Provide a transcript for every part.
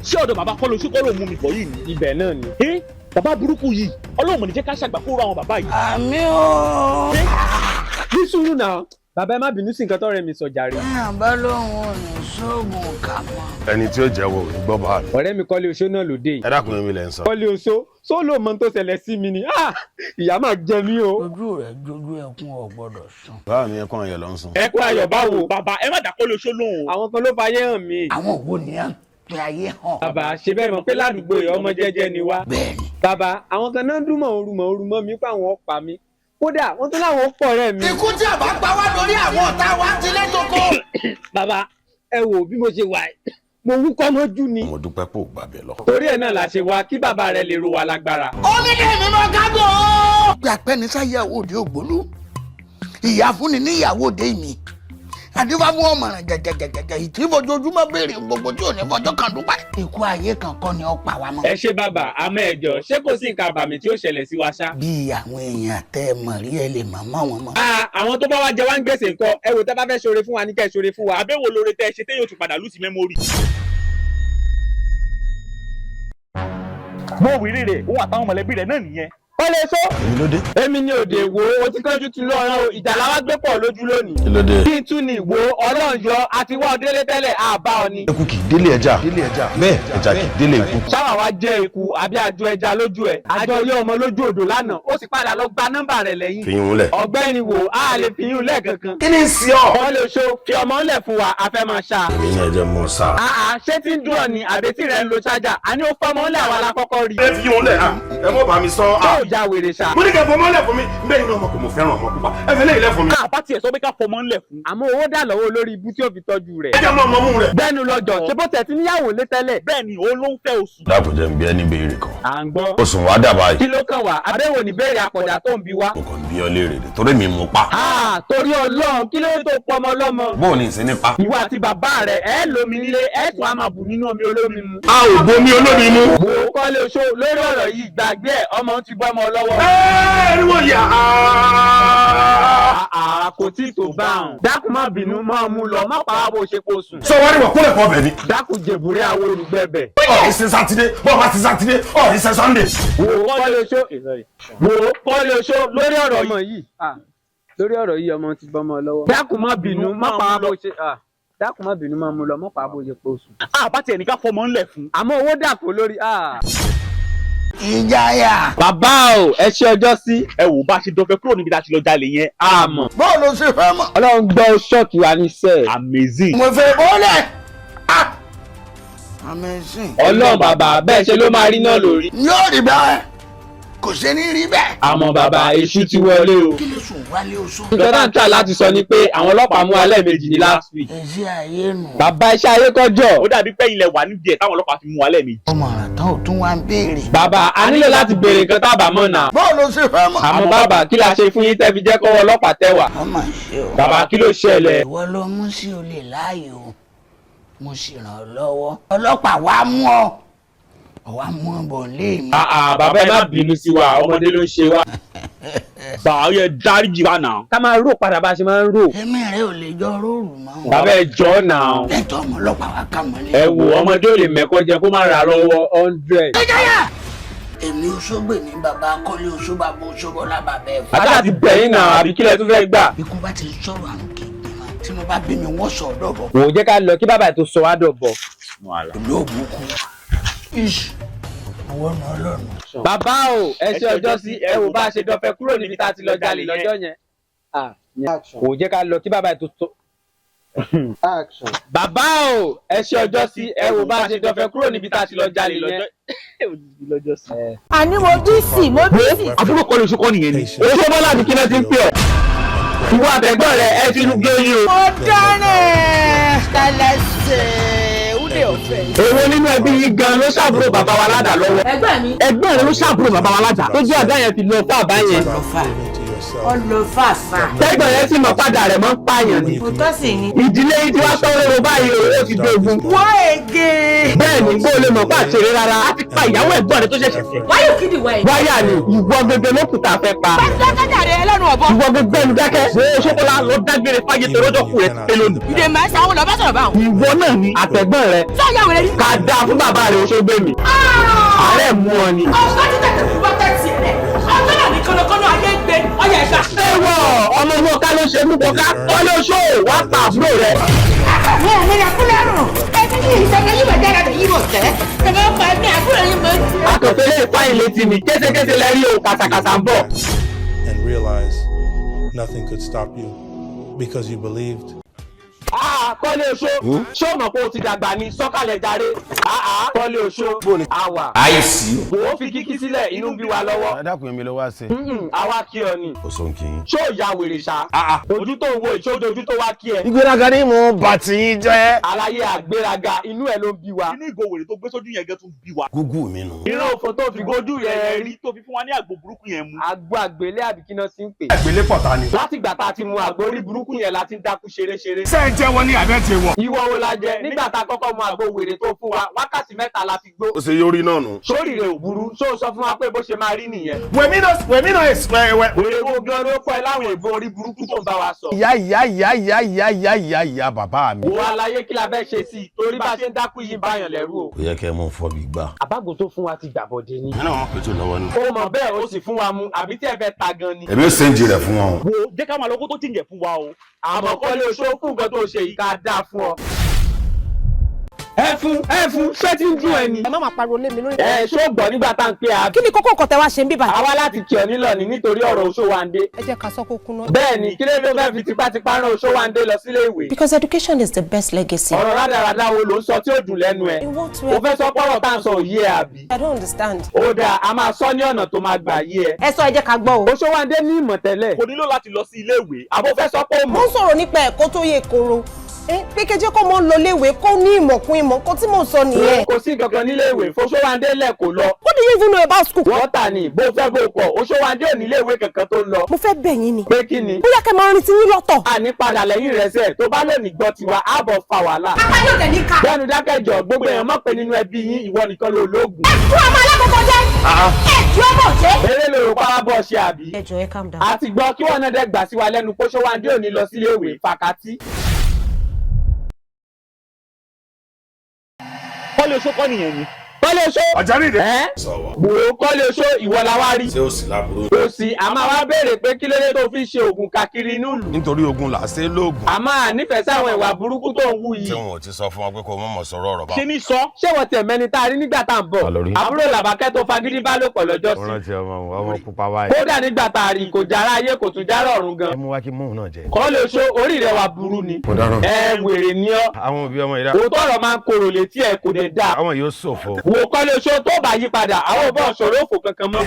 Ṣé ọ̀dọ̀ bàbá kọ́ ló ṣe kọ́ ló mú mi bọ̀ yìí ni? Ibẹ̀ náà ni. Ẹ bàbá burúkú yìí, Ọlọ́run ní jẹ́ ká ṣàgbàkúrò àwọn bàbá yìí. Àmì o. Ní sùúrù náà, bàbá, ẹ má bínú sí nǹkan tọ́rẹ́ mi sọ jàre. Téèyàn bá lóun ò ní sóògùn kà mọ́. Ẹni tí ó jẹ́wọ́ ò ní gbọ́ bá mi. Ọ̀rẹ́ mi Kọ́lé Oṣó náà lóde yìí. Ẹ dákun, mi lẹ̀ ń sọ. Kọ́lé Oṣó só ló mọ tó ṣẹlẹ̀ sí mi ni. Ah, ìyá máa jẹ mí o. Ojú rẹ̀ jójú ẹkún, ò gbọ́dọ̀ sùn. Báwo ni ẹkún ayọ̀ ló ń sùn? Ẹ kú ayọ̀ báwo? Bàbá, ẹ má dà Kọ́lé Oṣó lóhùn o. Àwọn kan ló fayé hàn mí. Àwọn òwò ni à ń pe ayé hàn. Bàbá, ṣe bẹ́ẹ̀ mọ̀ pé ládùúgbò yìí, ọmọ jẹ́jẹ́ ni wá. Bẹ́ẹ̀ni. Bàbá, àwọn kan náà ń dún mọ̀ orú mọ̀ orú mọ́ mi pé àwọn ọ̀pá mi, kódà wọ́n tún láwọn pọ̀ rẹ̀ mi. Ikú tí a bá pa wá lórí àwọn ọ̀tá wa ti lé toko. Bàbá, ẹ wò bí mo ṣe wà yìí, mo wúkọ́ mọ́jú ni. Mo dúpẹ́ pò gbàgbé lọ. Torí ẹ̀ náà la ṣe wá kí bàbá rẹ̀ lè ro wa lágbára. Ó ní kí èmi máa kágò. Pé apẹ́nisáyàwó òde ògbólú, ìyá fúnni níyàwó òde mi, àdífá fún ọmọràn jẹjẹjẹjẹjẹ ìtì fojoojúmọ́ béèrè gbogbo tí ò ní fọjọ́ kan dúpẹ́. Ikú ayé kan kọ́ ni ó pa wá mọ́. Ẹ ṣe bàbá, àmọ́ ẹjọ́, ṣé kò sí nǹkan àbàmì tí ó ṣẹlẹ̀ sí wa ṣá? Bí àwọn èèyàn tẹ́ ẹ mọ̀ rí, ẹ lè mọ̀ mọ́ wọn mọ́. Ah, àwọn tó bá wá jẹ wá ń gbèsè nǹkan, ẹ wò, tẹ́ bá fẹ́ ṣoore fún wa ní kẹ́ ẹ ṣoore fún wa. Àbẹ̀wò lóore tẹ́ ẹ ṣe téyàn tún padà lose memory. Mo wí rírè, òun àtàwọn mọ̀lẹ́bí rẹ̀ náà nìyẹn. Kọ́lé Oṣó. Èmi ló dé. Èmi ni òde wo, o ti kánjú tu lọ́rán o, ìjà làwa gbé pọ̀ lójú lónìí. Kí ló dé? Kí n tún ní ìwo Ọlọ́run yọ àti wá ọdẹ́lé tẹ́lẹ̀ àbá ọ ni. Eku kì í délé ẹja, bẹ́ẹ̀ ẹja kì í délé eku. Ṣáwa wa jẹ́ eku àbí àjọ ẹja lójú ẹ̀? Àjọ ilé ọmọ lójú odò lánàá, ó sì padà lọ gba nọ́mbà rẹ̀ lẹ́yìn. Fi yín lẹ̀. Ọ̀gbẹ́ni wo, a lè fi yín lẹ́ẹ̀kankan. Kí ni ń sí ọ? Kọ́lé Oṣó, fi ọmọ ńlẹ̀ fún wa, a fẹ́ máa ṣá. Èmi ní ẹjẹ mọ sáà. Àà, ṣé tí ń dùn ọ ni àbètí rẹ̀ ń lo ṣájà? Àní ó fọmọ ńlẹ̀, àwa la kọ́kọ́ rí. Ẹ fi yín lẹ̀, ẹ mọ̀ bá mi sọ. Tó ò ya wèrè ṣá. Mo ní kẹ́ fọmọ lẹ̀ fún mi, bẹ́ẹ̀ ni ọmọ kò mo fẹ́ràn ọmọ púpà. Ẹ fẹ́ lẹ́yìn lẹ̀ fún mi. Ká bá tiẹ̀ sọ pé ká fọmọ ńlẹ̀ fún. Àmọ́ owó dà lọ́wọ́ olórí ibú tí ó fi tọ́jú rẹ̀. Ẹ jẹ́ mọ ọmọ mú rẹ̀. Bẹ́ẹ̀ni lọ́jọ́, ṣé bó tẹ̀ tí níyàwó lé tẹ́lẹ̀? Bẹ́ẹ̀ ni, òun ló ń fẹ́ oṣù. Dákun, jẹ́ n bi ẹ́ ní béèrè kan. À ń gbọ́. Oṣù wa dà báyìí. Kí ló kàn wá? Àbẹ̀wò ní béèrè àpọ̀dà tó ń bi wá. Mo kàn ń bí ọ léèrè ni torí mi mú pa. Ah, torí Ọlọ́run, kí ló tó pọmọ lọ́mọ? Bó o ní ìsín nípa? Ìwọ àti bàbá rẹ̀, ẹ lómi nílé, ẹ tún á máa bù nínú omi olómi mu. A ò bomi olómi mu. Mo Kọ́lé Oṣó, lórí ọ̀rọ̀ yìí, gbàgbé ẹ̀, ọmọ ti bọ́ ọmọ lọ́wọ́. Ẹ ẹ wọ́n yà á. Àà, kò tí tó bá òun. Dákun, má bínú, máa mú lọ, má pa á bó ṣe kó sùn. Sọ wá ní wà kúlẹ̀ kọ́ bẹ̀ ni. Dákun, jèbúrẹ́ àwọn olùgbẹ̀bẹ̀. Ọ̀ ṣe Sátidé, bọ́ọ̀ bá ṣe Sátidé, ọ̀ ṣe Sunday. Wo Kọ́lé Oṣó, wo Kọ́lé Oṣó, lórí ọ̀rọ̀ yìí, lórí ọ̀rọ̀ yìí, ọmọ ti bọ́ ọmọ lọ́wọ́. Dákun, má bínú, má pa á bó ṣe, dákun, má bínú, máa mú lọ, má pa á bó ṣe kó sùn. Ká bá tiẹ̀ ní ká fọmọ ńlẹ̀ fún. Àmọ́ owó dàpọ̀ lórí. Ìjayà. Bàbá o, ẹ ṣe ọjọ́ sí. Ẹ wò bá a ṣe dọ̀fẹ́ kúrò níbi tá a ti lọ jalè yẹn. Àmọ́. Bọ́ọ̀lù ṣe fẹ́ mọ̀. Ọlọ́run gbọ́, ṣọ́ọ̀kì wa ní sẹ́ẹ̀. Amazing. Mo fẹ́ bọ́ọ̀lẹ̀. Amazing. Ọlọ́run bàbá, bẹ́ẹ̀ ṣe ló máa rí náà lórí. Yóò rí bẹ́ẹ̀, kò ṣe ní rí bẹ́ẹ̀. Àmọ́ bàbá, èṣù ti wọlé o. Kí ló sùn wálé oṣù? Nǹkan tá ń tà láti sọ ni pé àwọn ọlọ́pàá mú alẹ́ méjì ní last week. Ẹ̀sìn ayé nù. Bàbá, iṣẹ́ ayé kọjọ́. Ó dàbí pé ilẹ̀ wà nídìí ẹ̀ táwọn ọlọ́pàá fi mú wa lẹ́ẹ̀mejì. Ọmọ ọ̀ràn tán ò tún wá ń béèrè. Bàbá, a nílò láti béèrè nǹkan tá a bá mọ̀ náà. Bọ́ọ̀lù ṣe fẹ́ mọ̀. Àmọ́ bàbá, kí la ṣe fún yín tẹ́ fi jẹ́ kọ́wọ́ ọlọ́pàá tẹ̀ wá? Ọmọ ṣe o. Bàbá, kí ló ṣẹlẹ̀? Ìwọ ló mú sí olè láàyò, mo sì ràn ọ́ lọ́wọ́. Ọlọ́pàá wá mú ọ, ọwá mú ọ bọ̀ lé mi. Àà bàbá, ẹ má bínú sí wa, ọmọdé ló ń ṣe wá. Bàá yẹ dáríjì wa náà. Ká máa rò padà bá a ṣe máa ń rò. Èmi rẹ ò lè jọ róòrù mọ́. Bàbá, ẹ jọ̀ọ́ náà. Lẹ́tọ̀ ọmọ ọlọ́pàá wa kà mọ́lé. Ẹ wò, ọmọdé ò lè mẹ́kọ́ jẹ kó má ra lọ́wọ́ 100. Ìjayà. Èmi Oṣógbè ní bàbá Kọ́lé Oṣó, bàbá Oṣóbọ́lá, bàbá ẹ̀fọ́. Àti àti bẹ̀yìn náà, àbí kílẹ̀ tún fẹ́ gbà? Ikú bá ti sọ̀rọ̀, àrùn kì í gbìmọ̀ tí mo bá bí mi, wọ́n sọ ọ̀dọ̀ bọ̀. Wò ó, jẹ́ ká lọ kí bàbá ẹ̀ tó sọ wá dọ̀bọ̀. Olóògùn kú. Ish, owó nu ọlọ́run. Bàbá o, ẹ ṣe ọjọ́ sí. Ẹ wò bá a ṣe dọ̀fẹ́ kúrò níbi tá a ti lọ jalè lọ́jọ́ yẹn. Wò ó, jẹ́ ká lọ kí bàbá ẹ̀ tó sọ. Bàbá o, ẹ ṣe ọjọ́ sí. Ẹ wò bá a ṣe dọ̀fẹ́ kúrò níbi tá a ti lọ jalè lọ́jọ́. Àní mo busy, mo busy. Àbúrò Kọ́lé Oṣó kọ́ nìyẹn ni. Oṣó Bọ́lá àbí kí náà ti ń pè ọ́? Ìwọ àtẹ̀gbọ́n rẹ̀, ẹ ti gé yín o. Mo dáràn kàlẹ́sẹ̀ ude ọ̀fẹ́. Èwo nínú ẹbí yín gan ló ṣàbúrò bàbá wa ládàá lọ́wọ́? Ẹgbẹ́ mi. Ẹgbẹ́ rẹ ló ṣàbúrò bàbá wa ládàá tó jẹ́ àdá yẹn fi lọ fún àbá yẹn. Lọ́fà. yourself. Ọlọ́fàfà. Tẹ́gbọ̀n rẹ sì mọ̀ padà rẹ̀ mọ́ ń pààyàn ni. Òótọ́ sì ni. Ìdílé yìí ti wá tọ́rọ̀ ro báyìí o, ó ti dogun. Wọ́n ègè. Bẹ́ẹ̀ ni kó o lè mọ̀ pé àṣírí rárá, á ti pa ìyàwó ẹ̀gbọ́n rẹ tó ṣẹ̀ṣẹ̀ fẹ́. Wáyé kí ni wáyé? Wáyà ni ìwọ gẹ́gẹ́ ló kù tá a fẹ́ pa. Dákẹ́jà rẹ̀ ẹlẹ́nu ọ̀bọ. Ìwọ gẹ́gẹ́ ni dákẹ́. Wo Ṣókọ́lá lọ dágbére fáyé torójọ́ kù rẹ̀ ti pé lónìí. Ìdè máa ń sanwó lọ bá sọ̀rọ̀ báwọn. Ìwọ náà ni àtẹ̀gbọ́n rẹ. Sọ́ọ̀yà wẹ̀rẹ̀ ni. Ká dáa fún bàbá rẹ̀ oṣó gbé mi. Ààrẹ mú ọ ni. Ọ̀gá títẹ̀ tẹ̀ fún bọ́tẹ̀ tiẹ̀ rẹ̀. Ọjọ́ náà ní kọ́nọ́kọ́nọ́ ayé ń gbé ọyà ẹ̀gbà. Ewọ ọmọ ọmọ ká ló ṣe mú kọká kọ́lé oṣó wá pa àbúrò rẹ̀. Wọ́n ò mẹ́ra kúlẹ̀ rùn. Ẹbí ní ìṣẹ́gbẹ́ yìí bẹ̀ dára yìí bọ̀ tẹ́. Ẹ̀fọ́ pa ẹ̀mí àbúrò yìí mọ̀. Akọ̀fẹ́ lè fa ilé tì mí késekése lẹ́rí o kàtàkàtà ń bọ̀. And realize nothing could stop you because you believed. Kọ́lé oṣó ṣó mọ̀ pé o ti dàgbà ní sọ́kàlẹ̀ jàre. Kọ́lé oṣó àwà. Àìsí. Wò ó fi kíkí sílẹ̀ inú bí wa lọ́wọ́. Ẹ dákun, èmi ló wá ṣe. Àwa kí ọ ni. Kò sóhun kí yín. Ṣó ìyá wèrè ṣá? Ojú tó ń wo ìṣojú ojú tó wá kí ẹ. Ìgbéraga ni mo bà tí yín jẹ́. Aláyé àgbéraga inú ẹ ló ń bí wa. Inú ìgò wèrè tó gbé sójú yẹn gẹ́ tún bí wa. Gúgú mi nù. Ìran òfò tó fi gojú rẹ rí. Tó fi fún wa ní àgbo burúkú yẹn mu. Àgbo àgbélé àbí kí náà ti ń pè. Àgbélé pọ̀ta ni. Látìgbà tá a ti mu àgbo orí burúkú yẹn la ti ń dákú ṣeréṣeré. Ṣé ẹ jẹ́ wọn ní abẹ́ ti wọ̀? Ìwọ wo la jẹ nígbà tá a kọ́kọ́ mu àgbo wèrè tó fún wa, wákàtí 3 la fi gbó. Ó ṣe yóò rí náà nù. Sórí rẹ̀ ò burú, ṣó o sọ fún wa pé bó ṣe máa rí nìyẹn? Wẹ̀mí náà wẹ̀mí náà ẹ̀sìn wẹ̀. Wèrè wo gan ló kọ́ ẹ láwọn èèbó orí burúkú tó ń bá wa sọ? Ìyá ìyá ìyá ìyá ìyá ìyá ìyá ìyá bàbá mi. Wo aláyé, kí la fẹ́ ṣe sí i torí bá ṣe ń dákú yìí ń báyàn lẹ́rù o. Kò yẹ kẹ́ ẹ mú fọ́ bí gbà. Àbágbò tó fún wa ti gbàbọ̀dé ni. Èmi náà mọ̀ pé tó lọ́wọ́ nù. Ó mọ̀ bẹ́ẹ̀, ó sì fún wa mu àbí tí ẹ fẹ́ ta gan ni. Èmi ó sẹ́ńjì rẹ̀ fún wọn. Wo jẹ́ ká máa lọ kó tó tìǹgẹ̀ fún wa o. Àmọ́ Kọ́lé oṣó, fún nǹkan tó ṣe yìí, ká dáa fún ọ. Ẹfun ẹfun, ṣé tí ń dún ẹ ni? Ẹ má máa pariwo lé mi lórí. Ẹ ṣó gbọ́ nígbà tá à ń pè á. Kí ni kókó nǹkan tẹ wá ṣe ń bíbà? Àwa láti kí ọ nílọ ni nítorí ọ̀rọ̀ Oṣówándé. Ẹ jẹ́ ká sọ kó kúná. Bẹ́ẹ̀ ni, kí ló ló fẹ́ fi tipátipá rán Oṣówándé lọ sílé ìwé? Because education is the best legacy. Ọ̀rọ̀ rádaràda wo ló ń sọ tí ó dùn lẹ́nu ẹ̀? In what O way? fẹ́ sọ pọ́rọ̀ tá à ń sọ òye ẹ̀ àbí? I don't understand. Ó dáa, a máa sọ ní ọ̀nà tó máa gbà yé ẹ. Ẹ sọ, ẹ jẹ́ ká gbọ́ o. Oṣówándé ní ìmọ̀ tẹ́lẹ̀. Kò nílò láti lọ sí ilé ìwé. Àbó fẹ́ sọ pé ó Mo mọ̀. ń sọ̀rọ̀ nípa ẹ̀kọ́ tó yẹ kóró. Pé kejì kó mọ́ ń lọ léèwé kó ní ìmọ̀ kún ìmọ̀, nǹkan tí mò ń sọ nìyẹn. Kò sí kankan nílé ìwé, f'Oṣówándé lẹ̀ kó lọ. What do you even know about school? Wọ́n tà ní bó fẹ́ bó kọ̀, Oṣówándé ò nílé ìwé kankan tó ń lọ. Mo fẹ́ bẹ̀ yín ni. Pé kí ni? Bóyá kẹ́ máa rin ti yín lọ́tọ̀. Àní padà lẹ́yìn rẹ̀ sẹ̀, tó bá lónìí gbọ́ tiwa, àbọ̀ fa wàhálà. Apá yóò dẹ̀ ní ká. Bẹ́ẹ̀ni dákẹ́jọ́, gbogbo èèyàn mọ̀ pé nínú ẹbí yín ìwọ nìkan ló lóògùn. Ẹ fún ọmọ alákọ̀ọ́kọ́ jẹ́. Ẹ ju ọmọ jẹ́. Eré lòrò pàábọ̀ ṣe àbí? Ẹ jọ̀ọ́, ẹ calm down. A ti gbọ́ kí wọ́n náà dẹ́ gbà sí wa lẹ́nu pé Ṣówándé ò ní lọ sílé ìwé fàkátì. Kọ́lé oṣó kọ́ nìyẹn ni. Kọ́lé oṣó. Ọjà ní ìdè. Ẹ́ Sọ̀wọ́. wò ó, Kọ́lé oṣó, ìwọ la wá rí. Ṣé ó sì láburú? Kò sí, a máa wá béèrè pé kí ló dé tó fi ń ṣe oògùn káàkiri inú ìlú. Nítorí ogun là á ṣe lóògùn. A máa nífẹ̀ẹ́ sáwọn ìwà burúkú tó ń wú Tí yìí. wọn ò ti sọ fún wọn pé kó mọ̀mọ́ sọ̀rọ̀ ọ̀rọ̀ bá. Ṣé ní sọ? Ṣé wọ́n tiẹ̀ mẹ́ni tá a rí nígbà tá à ń bọ̀? Ta ló rí? Àbúrò Làbákẹ́ tó fagídí bá lò pọ̀ lọ́jọ́ Ó sí. rántí ọmọ ọmọ pupa báyìí. Kódà nígbà tá a rí, kò jára ayé, kò tún jára ọ̀run gan. Ẹ mú wá kí mòun náà jẹ. Kọ́lé oṣó, orí rẹ̀ wà burú ni. Mo dáràn. Ẹ wèrè ni ọ́. Àwọn òbí ọmọ yìí dá. Òótọ́ ọ̀rọ̀ máa ń korò létí ẹ̀, kò dé dáa. Àwọn yóò ṣòfò. Wò Kọ́lé oṣó, tó bá yí padà, àwọn ò bọ̀ ṣòro òfò kankan mọ́.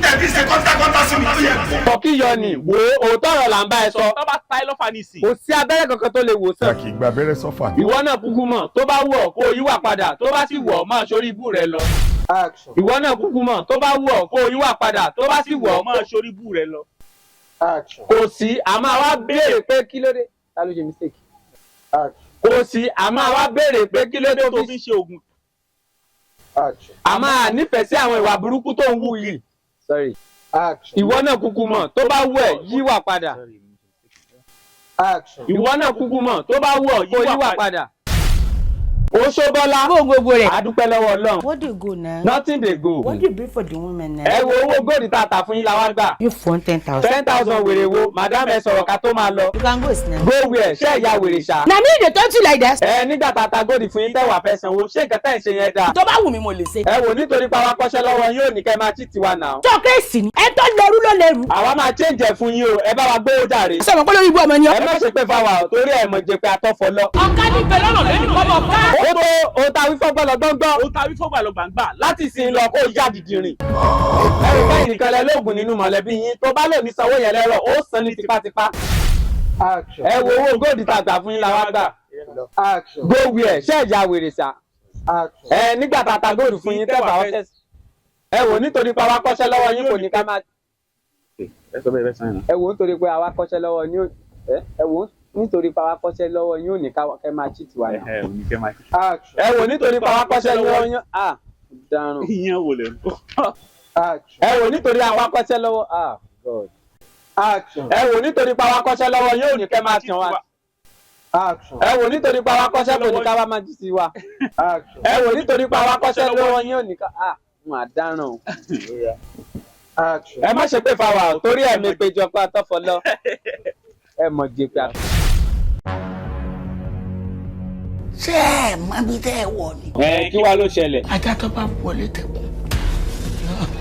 Ẹbí ṣe kọ́ńtà sí mi tó yẹ. Kọ̀kíyọ ni, wò ó, òótọ́ ọ̀rọ̀ là ń bá ẹ sọ. Tó bá ta ẹ lọ́fà ní ìsìn. Kò sí abẹ́rẹ́ kankan tó lè wò sàn. Kì í gba abẹ́rẹ́ sọ́fà. Ìwọ náà kúkú mọ̀, tó bá wù ọ́ kó o yíwà padà, tó bá sì wù ọ́ máa ṣorí ibú rẹ lọ. Ìwọ náà kúkú mọ̀, tó bá wù ọ́ kó o yíwà padà, tó bá sì wù ọ́ Máa ṣorí bú rẹ lọ. Kò sí, a máa wá béèrè pé kí ló dé. Ta ló ṣe mistake? Kò sí, a máa wá béèrè pé kí ló dé Tó tó fi fi ń ṣe oògùn. A máa nífẹ̀ẹ́ sí àwọn ìwà burúkú tó ń wú yìí. Sorry. Ìwọ náà kúkú mọ̀, tó bá wù ẹ́ yíwà padà. Ìwọ náà kúkú mọ̀, tó bá wù ọ́ kó yíwà padà. Oṣó Bọ́lá. Bó gbogbo rẹ̀. A dúpẹ́ lọ́wọ́ Ọlọ́run. What do you go now? Nothing dey go. What do you bring for the women now? Ẹ wo owó góòdì tá a tà fún yín la wá gbà. You phone 10,000. 10,000 wèrè wo? Madam, ẹ sọ̀rọ̀ ká tó máa lọ. You can go now. Go where? Ṣé ìyá wèrè ṣá? Na me dey talk to you like that. Ẹ nígbà tá a ta góòdì fún yín tẹ́wàá fẹ́ sanwó, ṣé nǹkan tẹ́ ẹ̀ ṣe yẹn dáa? Tó bá wù mí mo lè ṣe. Ẹ wò, nítorí pa wá kọ́ṣẹ́ lọ́wọ́ yín ò ní kẹ́ máa cheat wa náà. Tó kérésì ni. Ẹ tó lẹ́rú ló lẹ́rú. Àwa máa change ẹ̀ fún yín o, ẹ bá wa gbówó jàre. Sọ̀rọ̀ pé lórí ibú ọmọ ni Ẹ má ṣe pé fáwa o, torí ẹ̀ mọ̀ jẹ́ pé atọ́fọ́ lọ. Ọ̀gá ní bẹ lọ́nà lẹ́nu kọ́mọ ká. Ó tó ohun tá a wí fọ́gbọ́n lọ gbọ́ngbọ́n. Ó ta wí fọ́gbà lọ gbàǹgbà. Láti sin lọ kó yá dìdì rìn. Ẹ̀rù báyìí nìkan lẹ lóògùn nínú mọ̀lẹ́bí yín, tó bá lè ní sanwó yẹn lẹ́rọ̀, ó san ní tipátipá. Ẹ wo owó góòdì tá a gbà fún yín la wá gbà. Go where? Ṣé ẹ̀yà wèrè ṣá? Ẹ nígbà tá a ta góòdì fún yín tẹ́gbà wá fẹ́. Ẹ wò, nítorí pa wá kọ́ṣẹ́ lọ́wọ́ yín kò ní ká máa. Ẹ sọ bẹ́ẹ̀ bẹ́ẹ̀ sàn yẹn. Ẹ wò ó, nítorí pé àwa kọ́ṣẹ́ lọ́wọ́ ní ẹ wò ó, nítorí pé àwa kọ́ṣẹ́ lọ́wọ́ yín ò ní kẹ́ máa cheat wa náà. Ẹ ò ní kẹ́ máa. Ẹ wò ó, nítorí pé àwa kọ́ṣẹ́ lọ́wọ́ yín, ah, dáràn. Ìyẹn wò lẹ. Ẹ wò ó, nítorí àwa kọ́ṣẹ́ lọ́wọ́, ah God. Ẹ wò ó, nítorí pé àwa kọ́ṣẹ́ lọ́wọ́ yín ò ní kẹ́ máa tàn wá. Ẹ wò ó, nítorí pé àwa kọ́ṣẹ́ kò ní ká wá máa jí sí wa. Ẹ wò ó, nítorí pé àwa kọ́ṣẹ́ lọ́wọ́ yín ò ní ká, ah, mà dáràn o. Ẹ má ṣe pé fáwa o, torí ẹ̀mí péjọ pé atọ́fọlọ́ ẹ mọ̀ jẹ pé atọ́. Ṣé ẹ mọ ibi tẹ́ ẹ wọ̀ ni? Ẹ kí wàá ló ṣẹlẹ̀. Ajá tó bá wọlé tẹkùn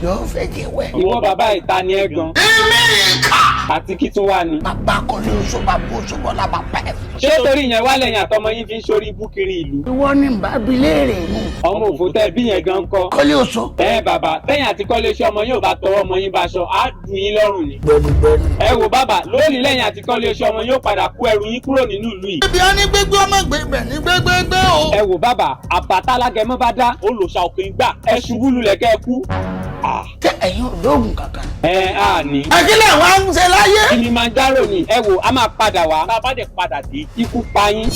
yóò fẹ́ jẹ wẹ̀. Ìwọ bàbá ìta ni ẹ gan. Èmi ìkà. Àti kí tún wà ní. Bàbá Kọ́lé Oṣó, bàbá Oṣó Bọ́lá, bàbá ẹ̀. Ṣé torí ìyẹn wá lẹ́yìn àtọmọ yín fi ń ṣorí ibú kiri ìlú? Ìwọ ni bá bi léèrè nù. Ọmọ òfò tẹ bí yẹn gan kọ́. Kọ́lé Oṣó. Ẹ bàbá, tẹ̀yìn àti Kọ́lé Oṣó ọmọ yóò bá tọwọ́ ọmọ yín baṣọ, á dùn yín lọ́rùn ni. Gbẹnugbẹnu. Ẹ wo bàbá, lónìí lẹ́yìn àti Kọ́lé Oṣó ọmọ yóò padà kó ẹrù yín kúrò nínú ìlú yìí. Ibi á ní gbégbé ọmọ gbé ibẹ̀ ní gbégbégbé o. Ẹ wo bàbá, àbátálágẹmọ bá dá. Olùṣà òkè ń gbà. Ẹ ṣubú lulẹ̀ kẹ́ ẹ kú. Tẹ ẹ̀yin olóògùn kankan. Ẹ á ní. Ẹ kí lè wá ń ṣe láyé? Kilimanjaro ni, ẹ wo, a máa padà wá. Tá a bá dẹ̀ padà dé. Ikú pa yín.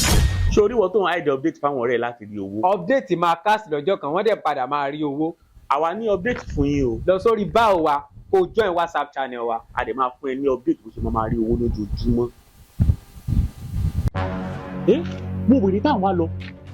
Ṣé orí wọ́n tó ń hide update fáwọn ọ̀rẹ́ láti rí owó? Update máa cast lọ́jọ́ kan, wọ́n dẹ̀ padà máa rí owó. Àwa ní update fún yín o. Lọ sórí báwo wa, kó o join WhatsApp channel wa. A dẹ̀ máa fún ẹ ní update bó ṣe máa rí owó lójoojúmọ́. Ẹ mo wèrè táwọn wá lọ.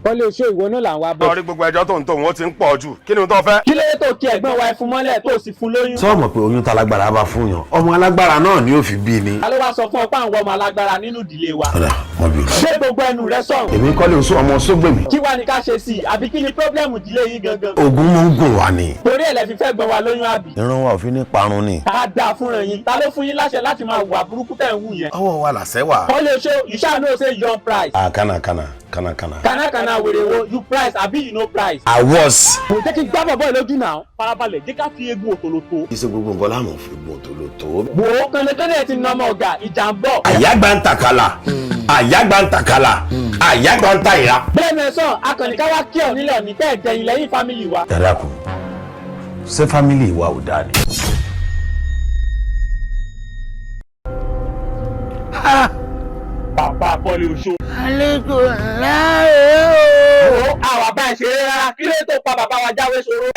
Kọ́lé Oṣó, ìwọ náà là ń wá bọ̀. Lórí gbogbo ẹjọ́ tó ń tó wọn ti ń pọ̀ jù, kí ni tó fẹ́? Kí ló dé tó kí ẹ̀gbọ́n wa ẹ fún mọ́lẹ̀ tó sì fún lóyún? Sọ mọ̀ pé oyún tálágbára bá fún yàn, ọmọ alágbára náà ni ó fi bí ni. Ta ló wá sọ fún ọ pé àwọn ọmọ alágbára nínú ìdílé wa? Ọ̀dà mọ̀ bí. Ṣé gbogbo ẹnu rẹ sọ̀rọ̀? Èmi Kọ́lé Oṣó ọmọ Sógbèmí. Kí wá ní ká ṣe sí i? Àbí kí ni problem ìdílé yín gangan? Ogun mú ń gùn wá ni. Torí ẹ̀ lẹ fi fẹ́ gbọ́n wa lóyún àbí? Ìran wa ò fi ní parun ni. Ká dáa fúnra yín. Ta ló fún yín láṣẹ láti máa wà burúkú tẹ̀ ń wù yẹn? Ọwọ́ wa làṣẹ wà. Kọ́lé Oṣó, you ṣáà know say your price. Ah, kánà kánà kánà kánà. Kànákànná wèrè wo, you price àbí you no price? I was. Kò jẹ́ kí n gbá bọ̀bọ̀ lójú náà. Farabalẹ̀, jẹ́ ká fi egun òtòlótó. Kì í ṣe gbogbo nǹkan láàmú fi gbọ́n tó ló tó. Wò ó, kànákànná ẹ̀ ti nà ọmọ ọ̀gá, ìjà ń bọ̀. Àyàgbá ń takàlà, àyàgbá ń takàlà, àyàgbá ń ta ìra. Bẹ́ẹ̀ ni ẹ sọ, akànnì ká wá kí ọ nílẹ̀ ní tẹ́ ẹ̀ dẹ̀yìn lẹ́yìn family wa. Dada kù, ṣé family wa ò dáa ni? Bàbá Kọ́lé Oṣó. Àlejò ńlá rèé o. Wo àwa bá ẹ ṣeré rárá, kí ló tó pa bàbá wa jáwé ṣòro?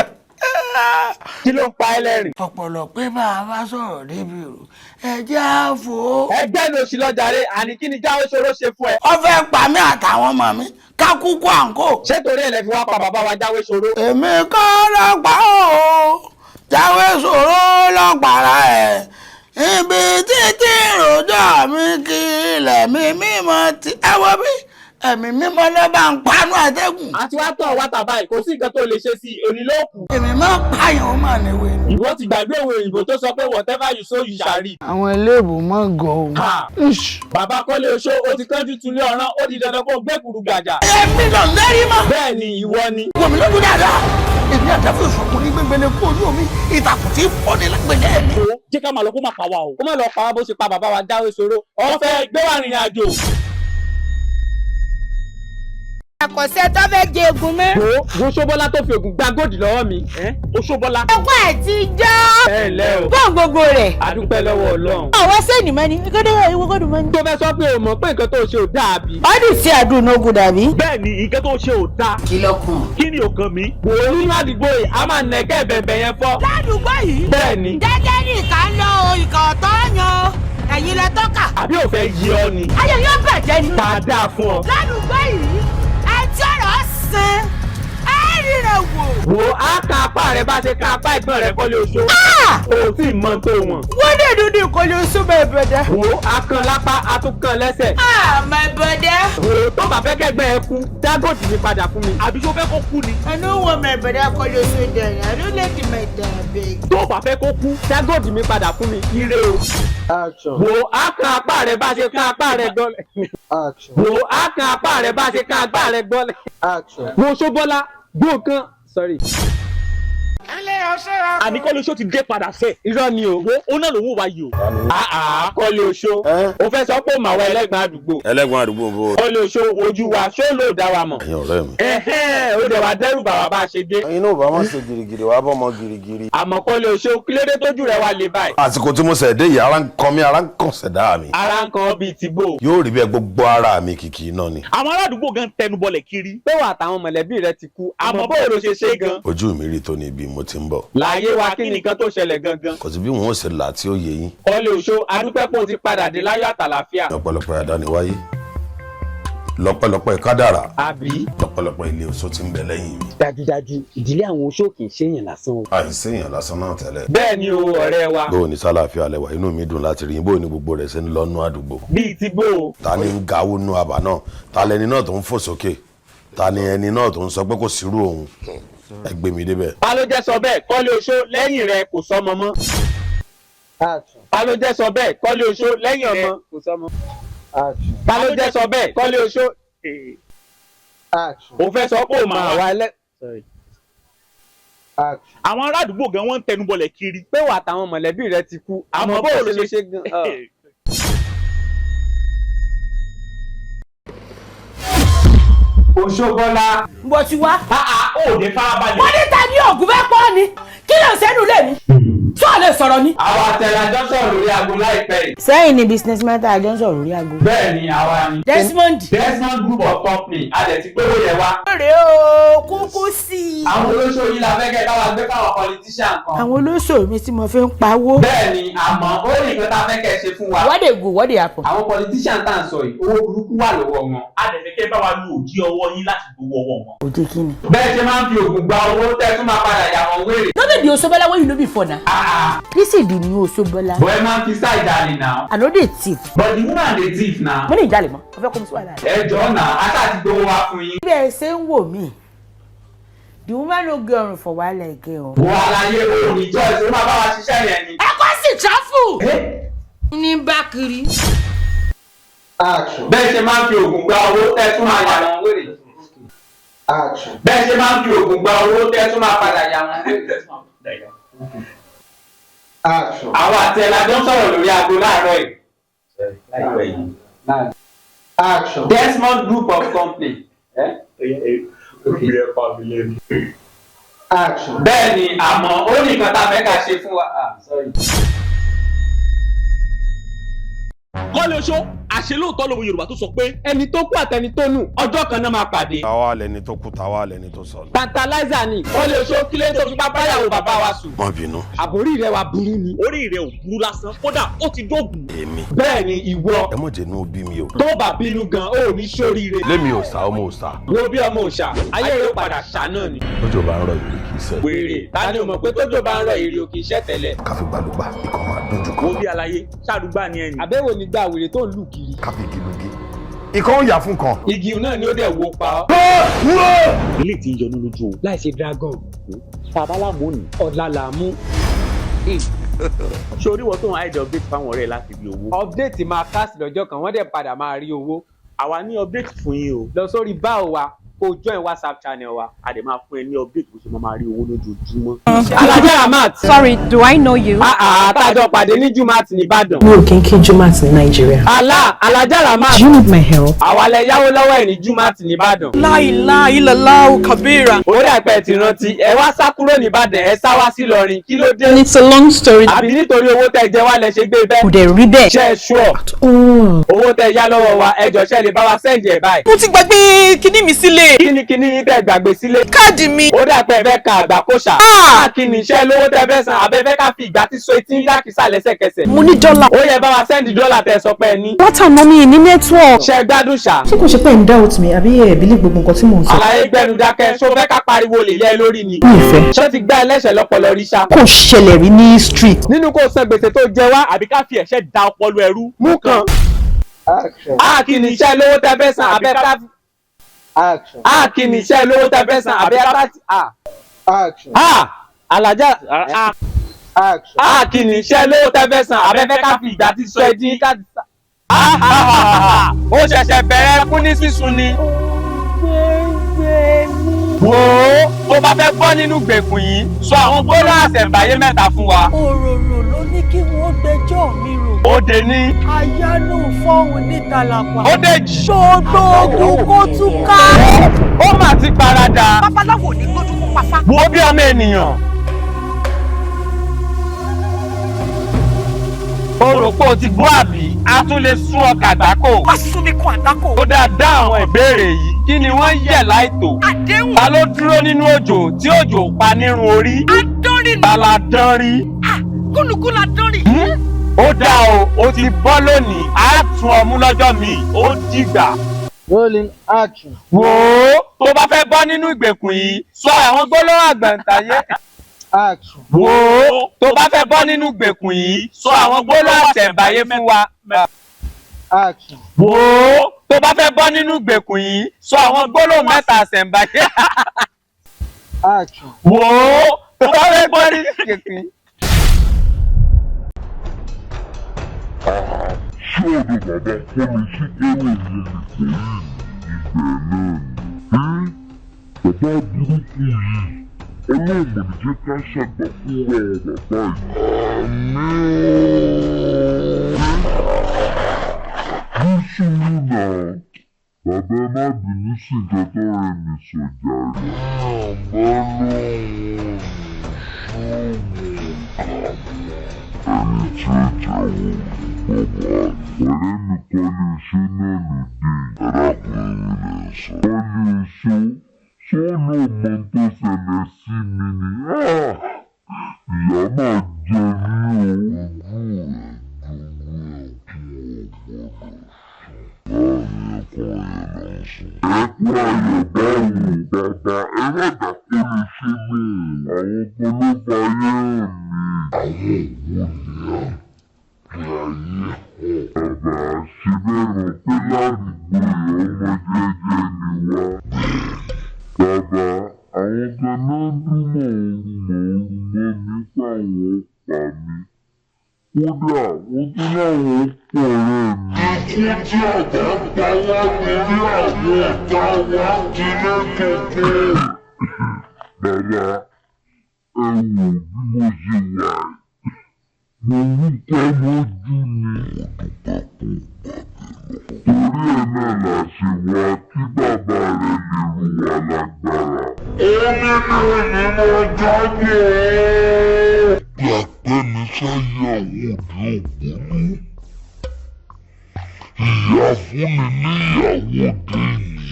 Kí ló ń pa ẹ́ lẹ́rìn? Ọ̀pọ̀lọ̀ pé bá a bá sọ̀rọ̀ débi rò, ẹ jẹ́ àfò. Ẹgbẹ́ mi ò sí lọ́jàre, àní kí ni jáwé ṣòro ṣe fún ẹ? Ó fẹ́ pa mí àtàwọn ọmọ mi ká kúkú àǹkó. Ṣé torí ẹ̀ lẹ fi wá pa bàbá wa jáwé ṣòro? Èmi kọ́ lọ́pàá o, jáwé ṣòro lọ́pàá ẹ̀. Ibi títí ròjọ́ mi kí ilẹ̀ mi mímọ́ ti ẹ wọ bí ẹ̀mí mímọ́ ló bá ń panú àtẹ́gùn. Àti wá tọ̀ wá tàbá yìí, kò sí nǹkan tó lè ṣe sí i, òní ló kù. Èmi máa ń pààyàn ó mà níwèé ni. Ìwọ ti gbàgbé òwe òyìnbó tó sọ pé whatever you sow you shall reap. Àwọn eléèbù mọ́ gọ̀ ọ́. Ha! Bàbá Kọ́lé Oṣó, ó ti kánjú tulé ọ̀rán, ó di dandan kó gbẹ́kùrú gàjà. Èmi lọ lẹ́rìí mọ́. Bẹ́ẹ̀ ni, ìwọ ni. Wò mí lójú dáadáa. Èmi àtẹ́fẹ́ ìṣọ̀kùnrin gbégbélé kú ojú omi, ìtàkùn tí fọ́ni lágbèlè mi. Wo jẹ́ ká máa lọ kó má pa wa o. Kó má lọ pa wá bó ṣe pa bàbá wa jáwé ṣòro. Ọ̀fẹ́ gbé wà rìnrìn àjò. Àkọsẹ́ tó fẹ́ jẹ egun mẹ́. Wo wo Ṣóbọ́lá tó fi ògùn gba góòdì lọ́wọ́ mi. Oṣóbọ́lá. Ọkọ ẹ̀ ti já. Ẹ ǹlẹ́ o. Bọ́n gbogbo rẹ̀. A dúpẹ́ lọ́wọ́ Ọlọ́run. Àwọn sẹ́ni mẹ́ni, ìkọ́dé ìwé kọ́dù mẹ́ni. Tó fẹ́ sọ pé o mọ̀ pé nǹkan tó ṣe ò dáa bí. Ọdún sí àdùn ogun dàbí. Bẹ́ẹ̀ ni, nǹkan tó ṣe ò dáa. Kí lọ́kàn? Kí ni òkan mi? Wò ó, nínú àdúgbò yìí, a máa nẹ̀kẹ́ bẹ̀bẹ̀ yẹn fọ́. Ládùúgbò yìí. Bẹ́ẹ̀ ni. Jẹ́jẹ́ ní ìka ń lọ o, ìkà ọ̀tọ̀ yan. Ẹ̀yin lẹ tọ́ka. Àbí ò fẹ́ yí ọ ni? Ayé yóò bàjẹ́ ni. Tá a dáa fún ọ. Ládùúgbò yìí, ẹ tí ọ̀rọ̀ sin, ẹ ríran wò. Wò á, ka apá rẹ bá ṣe ka apá ẹ̀gbọ́n rẹ Kọ́lé Oṣó. O ò tí ì mọ tó wọn. Wọ́n dẹ̀ dúdú ìkọlù oṣù bẹ́ẹ̀ bẹ̀dẹ̀. Wò ó, a kan lápá, a tún kan lẹ́sẹ̀. Ah, my brother. Wò ó, tó bá fẹ́ kẹ́gbẹ́ ẹ kú, dá góòdì mi padà fún mi. Àbí ṣó fẹ́ kó kú ni? I no want my brother kọlù oṣù dẹ̀. I don't like my dad. Tó bá fẹ́ kó kú. Dá góòdì mi padà fún mi. Ire o. Wò á, kan apá rẹ bá ṣe kan apá rẹ gbọ́lẹ̀. Wò á, kan apá rẹ bá ṣe kan apá rẹ gbọ́lẹ̀. Wo Ṣóbọ́lá gbó kan. Sorry. Alẹ́ Àní Kọ́lé Oṣó ti dé padà sẹ́. Irọ́ ni o. Wo ó náà lòun ò wá yìí o. Àà Kọ́lé Oṣó. O fẹ́ sọ pé màá wá ẹlẹ́gbọ̀n àdúgbò. Ẹlẹ́gbọ̀n àdúgbò bò. Kọ́lé Oṣó ojú wa ṣó ló dá wa mọ̀. Ẹ̀yin ọ̀rẹ́ mi. Ẹ̀hẹ́n ó dẹ̀ wá dẹ́rù bàwá bá a ṣe dé. Ẹ̀yin náà bá má ṣe gìrìgìrì wá bọ́ ọmọ gìrìgìrì. Àmọ́ Kọ́lé Oṣó kí ló dé tójú rẹ̀ wá le báyìí. Àsìkò tí mo ṣẹ̀ dé yìí ara ń kan mí, ara ń kàn ṣẹ̀dá mi. Ara ń kan bíi tìbò. Yóò rí bẹ́ẹ̀, gbogbo ara mi kìkì iná ni. Àwọn aládùúgbò gan tẹnubọlẹ̀ kiri. Pé wà àtàwọn mọ̀lẹ́bí rẹ ti kú. Àmọ́ bó ló ṣe ṣe gan. Ojú mi rí tó ní ibi mo ti ń bọ̀. Láyé wa kí nìkan tó ṣẹlẹ̀ gangan. Kò sí bí wọn ò ṣe là tí ó yé yín. Kọ́lé Oṣó adúpẹ́ pé o ti padà dé láyọ̀ àtàlàfíà. Lọ́pọ̀lọpọ̀ àdániwáyé, lọ́pọ̀lọpọ̀ ìkádàrà, Àbí. lọ́pọ̀lọpọ̀ ilé oṣó tí ń bẹ lẹ́yìn mi. Dájúdájú ìdílé àwọn oṣó kì í ṣèyàn lásán o. Àìsèyàn lásán náà tẹ́lẹ̀. Bẹ́ẹ̀ ni o ọ̀rẹ́ wa. Bó o ní sálàáfíà lẹ́wà, inú mi dùn láti rí yín. Bó o ní gbogbo rẹ̀ ṣe ń lọ nú àdúgbò. Bíi ti bó o. Ta ni ń gawó nú àbá náà? Ta lẹni náà tó ń fò sókè? Ta ni ẹni náà tó ń sọ pé kò sírú òun? Ẹ gbé mi débẹ̀. Ta ló jẹ́ sọ bẹ́ẹ̀? Kọ́lé Oṣó lẹ́yìn rẹ kò sọmọ mọ́. Ta ló jẹ́ sọ bẹ́ẹ̀? Kọ́lé Oṣó lẹ́yìn ọmọ kò sọmọ. Ta ló jẹ́ sọ bẹ́ẹ̀? Kọ́lé Oṣó. O fẹ́ sọ pé o máa wá ẹlẹ́. Àwọn aládùúgbò gan wọ́n ń tẹnubọlẹ̀ kiri. Pé wà àtàwọn mọ̀lẹ́bí rẹ ti kú. Àmọ́ bó o ló ṣe gan. Oṣóbọ́lá. Mo ti wá. Ó ní farabalẹ̀. Wọ́n ní ta ni ògùn fẹ́ pọ́ ni? Kí ló ń sẹ́nu lé mi? Sọ lè sọ̀rọ̀ ni. Àwa àtẹ̀lájọ́ sọ̀rọ̀ lórí aago láìpẹ́ yìí. Sẹ́yìn ni businessman tá a jọ ń sọ̀rọ̀ lórí aago. Bẹ́ẹ̀ ni àwa ni. Desmond. Desmond Group of Company a dẹ̀ ti gbówó yẹn wá. Rè o, kúkú sí i. Àwọn olóṣò yìí la fẹ́ kẹ́ bá wa gbé fáwọn politician kan. Àwọn olóṣò mi tí mo fi ń pawó. Bẹ́ẹ̀ ni àmọ́ ó ní nǹkan tá a fẹ́ kẹ́ ṣe fún wa. What dey go, what dey happen? Àwọn politician tá à ń sọ yìí owó burúkú wà lọ́wọ́ wọn. A dẹ̀ fẹ́ kẹ́ bá wa lu òjì ọwọ́ yín láti gbowó ọwọ́ wọn. Òde kí ni? Bẹ́ẹ̀ ṣe máa ń fi oògùn gba owó tẹ́ tún máa padà yà wọ́n wèrè. No be the Osobola wey you know before na. Ah, This is the new Osobola. But ẹ máa ń fi sáì jalè náà. I no dey thief. But the woman dey thief na. Mo ní ìjàlè mọ́, mo fẹ́ kó mi sí wàhálà rẹ̀. Ẹ jọ̀ọ́ náà, a ṣáà ti gbowó wá fún yín. Bí ẹ ṣe ń wò mí, the woman no get ọrùn for wahala again o. Wo àlàyé òun ní Joyce, ó máa bá wa ṣiṣẹ́ yẹn ni. Ẹ kọ́ sí tráfù. Ní bá kiri. Bẹ́ẹ̀ ṣe máa ń fi oògùn gba owó tẹ́ tún máa yà wọ́n wèrè. Bẹ́ẹ̀ ṣe máa ń fi oògùn gba owó tẹ́ tún máa padà yà wọ́n wèrè. Àwọn àti ẹ̀làjọ́ ń sọ̀rọ̀ lórí aago láàárọ̀ yìí. Desmond Group of Company. Bẹ́ẹ̀ ni àmọ́ ó ní nǹkan tá a fẹ́ ká ṣe fún wa. Ah, sorry. Kọ́lé Oṣó àṣẹ lóòótọ́ lòun Yorùbá tó sọ pé Ẹni tó kú àtẹni tó nù ọjọ́ kan náà máa pàdé. Táwa lẹni tó kú, táwa lẹni tó sọnù. Tantalizer ni Kọ́lé Oṣó kílé tó fipá báyàwó bàbá wa sùn. Má bínú. Àbórí rẹ wa burú ni. Orí rẹ̀ ò burú lásán, kódà ó ti dógùn. Èmi. Bẹ́ẹ̀ ni ìwọ. Ẹ mọ̀ jẹ́ inú bí mi o. Tó bá bínú gan, ó ní sóríire. Lémi ò sá, ọmọ ò sá. Wo bí ọmọ òòṣà, ayé rẹ ó padà ṣá náà ni. Lójó bá ń rọ ìrì kì í sẹ́. Wèrè, ta ni o mọ̀ pé tójò bá ń rọ ìrì ò kì í ṣẹ́ tẹ́lẹ̀. Ká fi gbàlúgbà, ikọ̀ máa dún jù Wo kan. bí àlàyé ṣàdúgbà ni ẹni. Àbẹ̀wò ni gba wèrè tó ń lù kiri. Ká fi igi lugi. Ikọ̀ ń yà fún kan. Igi náà ni ó dẹ̀ wó pa ọ́. Ilé tí ń yọnu lójú o. Láì ṣe dragon, Bàbá làmú ni. ọ̀la là mú. Ṣé orí wọ́n tó ń hide update fáwọn ọ̀rẹ́ láti rí owó? Update máa cast lọ́jọ́ kan, wọ́n dẹ̀ padà máa rí owó. Àwa ní update fún yín o. Lọ sórí báwo wa, kó o join WhatsApp channel wa. A dẹ̀ máa fún ẹ ní update bó ṣe máa rí owó lójoojúmọ́. Alájà Ramat. Sorry, do I know you? Àtàjọ pàdé ní Jumat nìbàdàn. Mi ò kí ń kí Jumat ní Nàìjíríà. Alá Alájà Ramat. Do you need my help? Àwa lẹ yáwó lọ́wọ́ ẹ̀ ní Jumat nìbàdàn. La ilaha illallah kabira. Ó dà pé ẹ ti rántí, ẹ wá sá kúrò nìbàdàn, ẹ sá wá sí Ìlọrin, kí ló dé? It's a long story. Àbí nítorí owó tẹ jẹ wá lẹ ṣe gbé bẹ́ẹ̀. Kò dẹ̀ rí bẹ́ẹ̀. Ṣé ẹ ṣúọ̀? Oh. Owó tẹ yá lọ́wọ́ wa, ẹ jọ̀ọ́ ṣé lè bá wa sẹ́ǹdì ẹ̀ báyìí. Mo ti gbàgbé kíní mi sílé. Kí ni kíní yín tẹ gbàgbé sílé? Káàdì mi. Ó dà pé ẹ fẹ́ kan àgbà kó ṣà. Ah! Kí ni iṣẹ́ lówó tẹ fẹ́ san? Àbẹ fẹ́ ká fi ìgbà tí so etí ńlá kìsà lẹ́sẹ̀kẹsẹ̀. Mo ní dọ́là. Ó yẹ bá wa sẹ́ǹdì dọ́là tẹ sọ pé ẹ ní. Látàná mi ní network. Ṣé ẹ gbádùn ṣá? Ṣé kò ṣe pé ń doubt mi àbí ẹ believe gbogbo nǹkan tí mò ń sọ? Àlàyé gbẹnu dákẹ́, ṣó fẹ́ ká pariwo lè lé ẹ lórí ni? Mi ì fẹ́. Ṣé ó ti gbá ẹlẹ́ṣẹ̀ lọ́pọlọ rí ṣá? Kò ṣẹlẹ̀ rí ní street. Nínú kó san gbèsè tó jẹ wá, Àbí ká fi ẹ̀ṣẹ́ da ọpọlọ ẹrú. mú kan. A kì ní iṣẹ́ lówó tẹ fẹ́ san àbẹ́ ká. A kì ní iṣẹ́ lówó tẹ fẹ́ san àbẹ́ ká. A Alájà. A kì ní iṣẹ́ lówó tẹ fẹ́ san àbẹ́ fẹ́ ká fi ìgbà tí sọ ẹ dín ká. Ó ṣẹ̀ṣẹ̀ bẹ̀rẹ̀ kú ní sísun ni. Wò ó, ó Tó bá fẹ́ bọ́ nínú gbèkùn yìí, sọ àwọn gbólóhùn àṣẹ̀ǹbáyé mẹ́ta fún wa. Òróró ló ní kí wọ́n gbẹ́jọ́ mi rò. Ó dé ní. Àyánú fọ́hùn níta làpá. Ó dèjì. Gbogbo ogun kó túká. Ó mà ti paradà. Babaláwo ò ní gbójú kó pafá. Wo bí ọmọ ènìyàn. O rò pé o ti gbọ́ àbí? A tún lè sún ọkà àgbákò. Má sún mi kan àgbákò. Ó dáa dá àwọn ìbéèrè yìí. Kí ni wọ́n yẹ̀ láìtò? Àdéhùn. Ta ló dúró nínú òjò tí òjò pa nírun orí? Adánrin ni. Ta la dán rí? Gúnugún la dán rí. Ó dáa o, o ti bọ́ lónìí, á tún ọmú lọ́jọ́ mi, ó dìgbà. Rolling action. Wò ó, tó bá fẹ́ bọ́ nínú ìgbèkùn yìí, sọ àwọn gbólóhùn àgbàǹtayé. Action. Wò ó, tó bá fẹ́ bọ́ nínú ìgbèkùn yìí, sọ àwọn gbólóhùn àṣẹ̀ǹbáyé fún wa. Action. Wò ó, tó bá fẹ́ bọ́ nínú ìgbèkùn yìí, sọ àwọn gbólóhùn mẹ́ta àṣẹ̀ǹbáyé. Action. Wò ó, tó bá fẹ́ bọ́ nínú ìgbèkùn yìí. Ṣé ọ̀dọ̀ bàbá kọ́lé sí kọ́lé yẹn nìkan yìí ibẹ̀ náà ni? Bàbá burúkú yìí, ọlọ́run ò ní jẹ́ ká ṣàgbákò àwọn bàbá yìí. Àmín. Ní sùúrù náà, bàbá ẹ má bínú sí nǹkan tó rẹ̀ mí sọ jàre. Àbá lóun ò ní ṣóògùn kà mọ́. Ẹni tí ó jẹ́wọ́ bàbá ọ̀rẹ́ mi kọ́lé iṣẹ́ náà lóde. Arákùnrin mi lè sọ. Kọ́lé iṣẹ́ ṣé ó lóun mọ ohun tó ṣẹlẹ̀ sí mi ni? Ìyá máa jẹ mí o. Ojú rẹ̀ dúró ẹkún ọ̀gbọ́dọ̀ sùn. Láàrin ẹkún ayọ̀ ló ń sùn. Ẹkún ayọ̀ báwo bàbá ẹ má dà kọ́lé iṣẹ́ náà. Àwọn kan ló fa ayé hàn mí. Àwọn wo ni à ń pè ayé hàn? Bàbá ṣe bẹ́ẹ̀ mọ̀ pé ládùúgbò yìí ọmọ jẹ́jẹ́ ni wá. Bàbá àwọn kan ló ń dún mọ̀ọ́rù mọ̀ọ́rù mọ́ mi páwọn ó pa mí. Kódà wọ́n tún láwọn ó pọ̀ ọ̀rẹ́ mi. Ikú tí ọ̀gá ń pa wá lórí àwọn ọ̀tá wa tilé toko. Bàbá ẹ wò bí mo ṣe wà yìí. Mo wúkọ́ mọ́jú ni. Torí ẹ̀ náà la ṣe wá kí bàbá rẹ̀ lè rù wá lágbára. Ó ní mi ò ní máa jábọ̀ ọ́. Pé àpẹni sáyé àwọn òbí ògbólú. Ìyá fúnni níyàwó dé mi.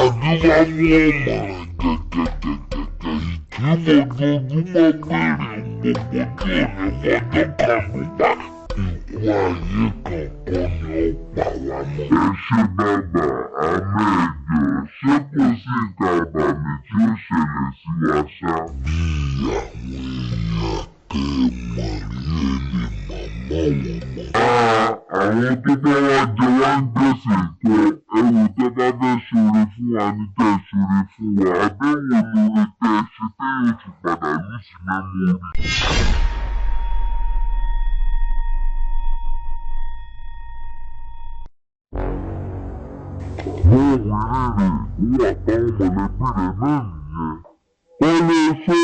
Àdíwá mú ọ̀mọ̀ràn gẹ̀gẹ̀gẹ̀gẹ̀ ìtí mojoojúmọ́ béèrè gbogbo tí ò ní fọjọ́ kan ló pa. Ikú ayé kankan ni ó pa wá mọ́. Ẹ ṣé bàbá, àmọ́ ẹ̀jọ̀ ṣé kò sí nǹkan àbàmì tí ó ṣẹlẹ̀ sí wa ṣá? Bí àwọn èèyàn tẹ́ ẹ mọ̀ rí ẹ lè mọ̀ mọ́ wọn mọ́. Àwọn tó bá wá jẹ wá ń gbèsè nǹkan ẹ wò tẹ́ bá fẹ́ ṣoore fún wa ní tẹ́ ẹ ṣoore fún wa àbẹ̀wò lóore tẹ́ ẹ ṣe téèyàn fi padà lùsì mẹ́mórì. Wọ́n wí rírì òun àtàwọn mọ̀lẹ́bí rẹ̀ náà nìyẹn. Kọ́lé ṣó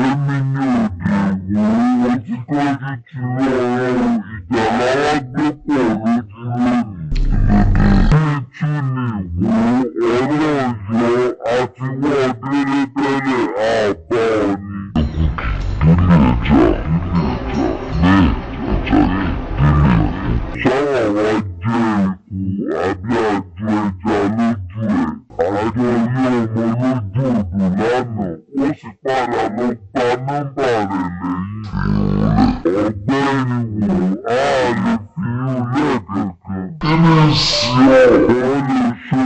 èmi ni òde ìwò ojú kájú ti rọrùn ìjà làwa gbé pọ̀ lójú lónìí. Bí tún ni ìwò ọlọ́yọ̀ àti wọ́n délé tẹ́lẹ̀ àbá ọ ni. Délé ẹja délé ẹja ní ẹja yìí délé ẹ̀kú. Ṣáwọn wa jẹ́ eku àbí àjọ ẹja lójú ẹ̀. Àjọ rí ọmọ lójú odò lánàá, ó sì padà lọ gba nọ́mbà rẹ̀ lẹ́yìn. Ọ̀gbẹ́ni wò á lè fi irú lẹ́ẹ̀kankan. Kí ló ń ṣe ọ́? Wọ́n lè ṣe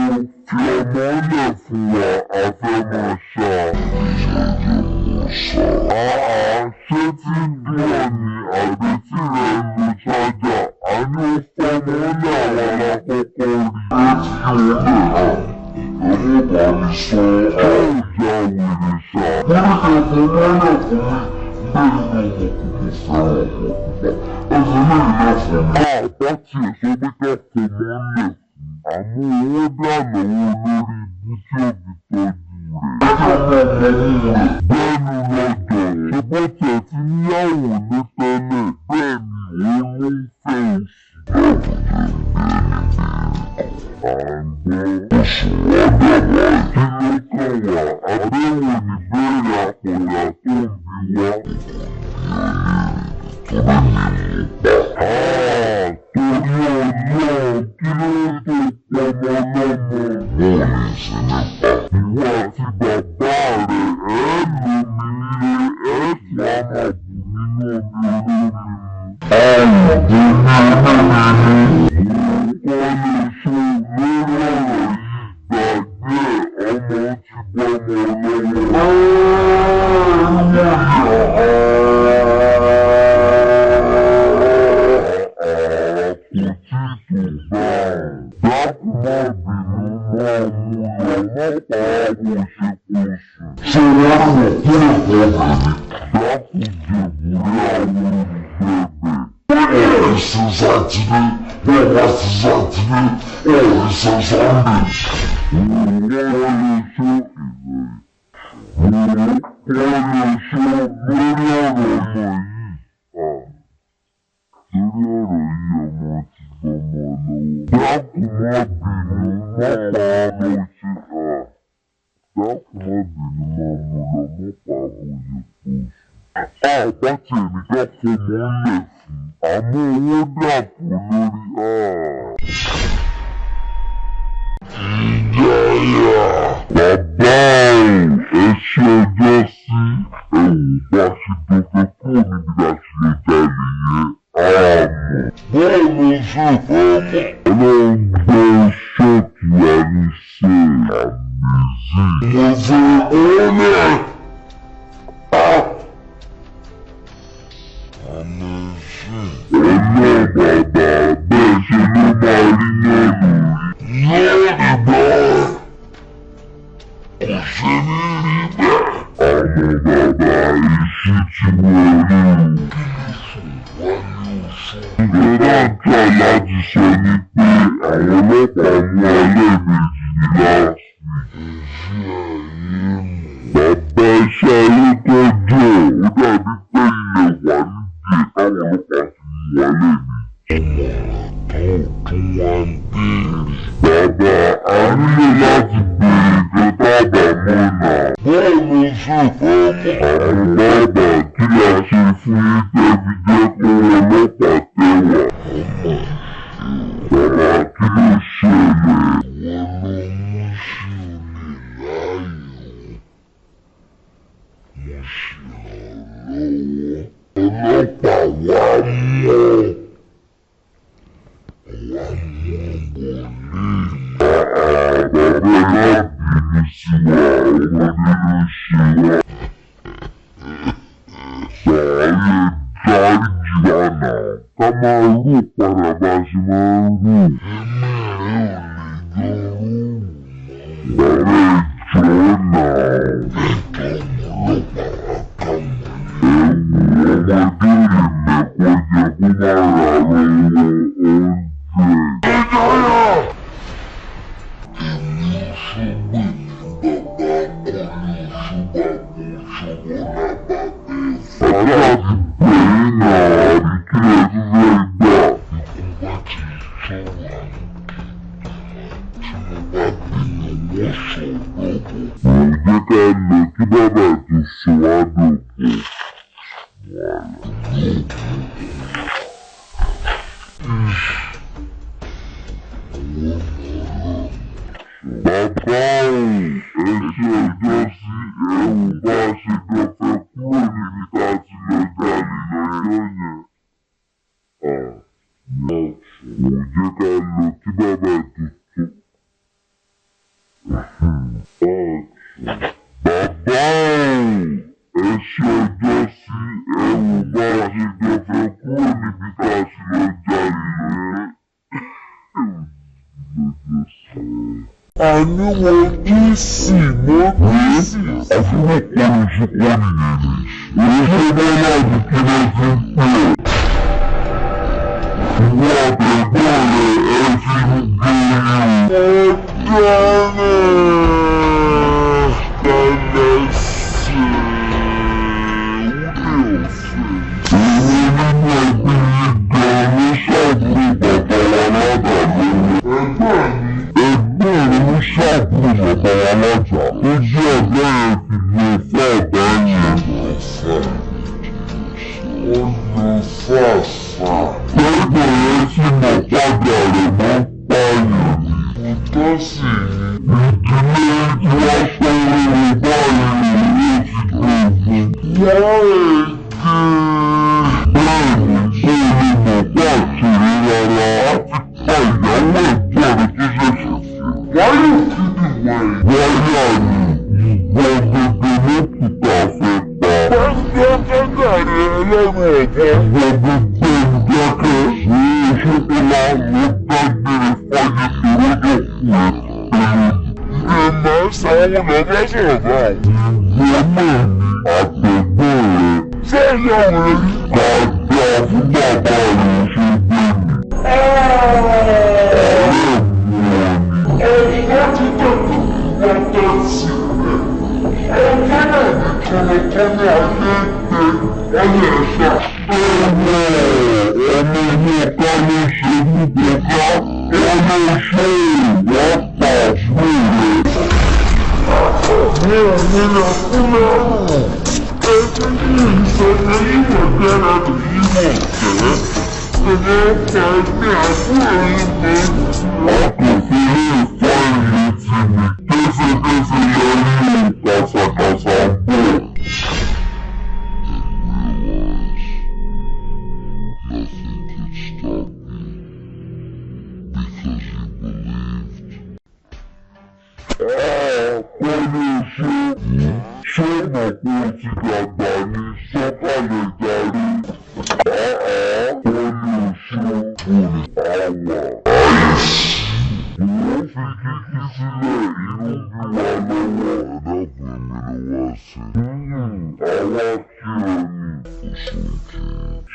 fi ọmọ lẹ̀ fún wa, a fẹ́ máa ṣá. Àá ṣé tí ń dùn ọ́ ni àbí tí rẹ̀ ń lo ṣájà? A ní ó fọmọ lẹ̀ àwa la kọ́kọ́ rí. Ẹ fi òun lẹ̀ hàn. Ẹ má bá mi sọ ọ́ ìjà wèrè ṣá. Mo ní kí ẹ fọmọ lẹ̀ fún mi. Bẹ́ẹ̀ ni mo mọ̀ pé mo fẹ́ràn ọmọ pupa. Ẹ fi eléyìí náà fún mi. Àbá tiẹ̀ sọ pé ká fọmọ lẹ̀ fún. Àmọ́ owó dà lọ́wọ́ olórí bú tí ó fi tọ́jú rẹ̀. Bẹ́ẹ̀ni lọ́jọ́ ṣe bó tiẹ̀ ti níyàwó ní tẹ́lẹ̀ bẹ́ẹ̀ ni òun ló ń fẹ́ oṣù. À ń gbọ́ oṣù wá dàgbà kí ló kàn wá àbẹ̀wò ní bẹ́ẹ̀rẹ̀ àpọ̀yà tó ń bi wá. Torí Ọlọ́run kí ló tó pọmọ lọ́mọ. Ìwọ àti bàbá rẹ̀ ẹ́ lómi nílé ẹ́ tún á máa bù nínú omi olómi mu. Àrùn omi olómi ni òun kọ́ lè ṣe lórí ọ̀rọ̀ yìí gbàgbé ẹ̀ ọmọ ti bọ́mọ lọ́wọ́. Ọ̀daràn. alájà tó jẹ́ ọ̀gá yẹn fi lè fẹ́ ọ̀gá yẹn. Ó lọ fàfà. Gbẹ́gbẹ́ yẹn tí mo padà rẹ̀ mọ́ pààyàn ni. Òótọ́ sì ni ìdílé tí wọ́n pẹ́ lórí báyìí ló ti gbogbo. Wọ́n èké. Bẹ́ẹ̀ni, ṣé o lè mọ̀ pé àṣírí rárá á ti pa ìyàwó ẹ̀gbọ́n rẹ̀ tó ṣẹ̀ṣẹ̀ fẹ́. Wáyé kí ni ìwà ìwáyà ni ìwọ gbogbo ló kù tá a fẹ́ pa. Pásítọ̀ rẹ̀ ẹlẹ́nu ọ̀gá. Ìwọ gbogbo ìdákẹ́. Ṣé Ṣókọ́lá ló dágbére fáyé torí yóò kú ẹ pẹ̀lú? Ìyẹn máa ń sanwó lọ bá sọ̀rọ̀ báwọn. Ìwọ náà ni àtẹ̀gbọ́n rẹ̀. Ṣé ìyá rẹ̀ rí? Kàdà fún bàbá rẹ̀ ṣe gbé mi. Ọ̀rẹ́ mi ò ní. Ọ̀pọ̀ ti tètè wọ́n tẹ̀ sí ẹ̀. Ọjọ́ náà ní kọ́lọ́kọ́lọ́ ayé gbé ayé ẹ̀ṣà. Ẹ̀wọ̀ ọmọ inú ọ̀ká ló ṣe mú kọjá. Ọmọ iṣẹ́ ìwà pa àbúrò rẹ̀. Mi ò ní lọ kú lọ́rùn. Ẹbí ní ìṣẹ̀lẹ̀ yíwọ̀ dára lèyí wọ̀ jẹ́. Ẹ̀rọ ọkọ̀ ẹgbẹ́ àbúrò yìí mọ́. Akọ̀fẹ́ lè fa ìlú tìmí kẹ́sẹ̀kẹ́sẹ̀ yọrí o kàṣàkàṣà bọ̀. Kọ́lé ṣe ṣé mọ̀ pé o ti dàgbà ní sọ́kàlẹ̀ jàre? Kọ́lé ṣe àwà. Wọ́n fi kíkí sílẹ̀ inú bí wa lọ́wọ́. Ẹ̀dàkùn mi ló wá sí. Àwa kí ọ ni.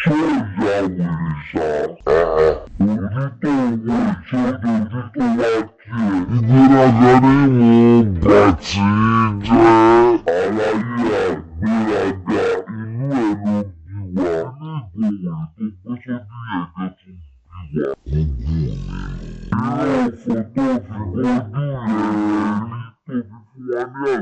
Ṣé ìyá wèrè ṣá? Ojú tó wo ìṣòro ojú tó wá kí ẹ. Ìgbéraga ni wọ́n bà tí í jẹ́. Àlàyé àgbéraga inú ẹ̀ ló bí wa. Inú ìgò wèrè tó gbé sójú yẹn gan tún bí wa. Gbogbo mi. Irú ọ̀fọ̀ tó fi ojú rẹ̀ rí tó fi fún wa ní àgbo burúkú yẹn mú.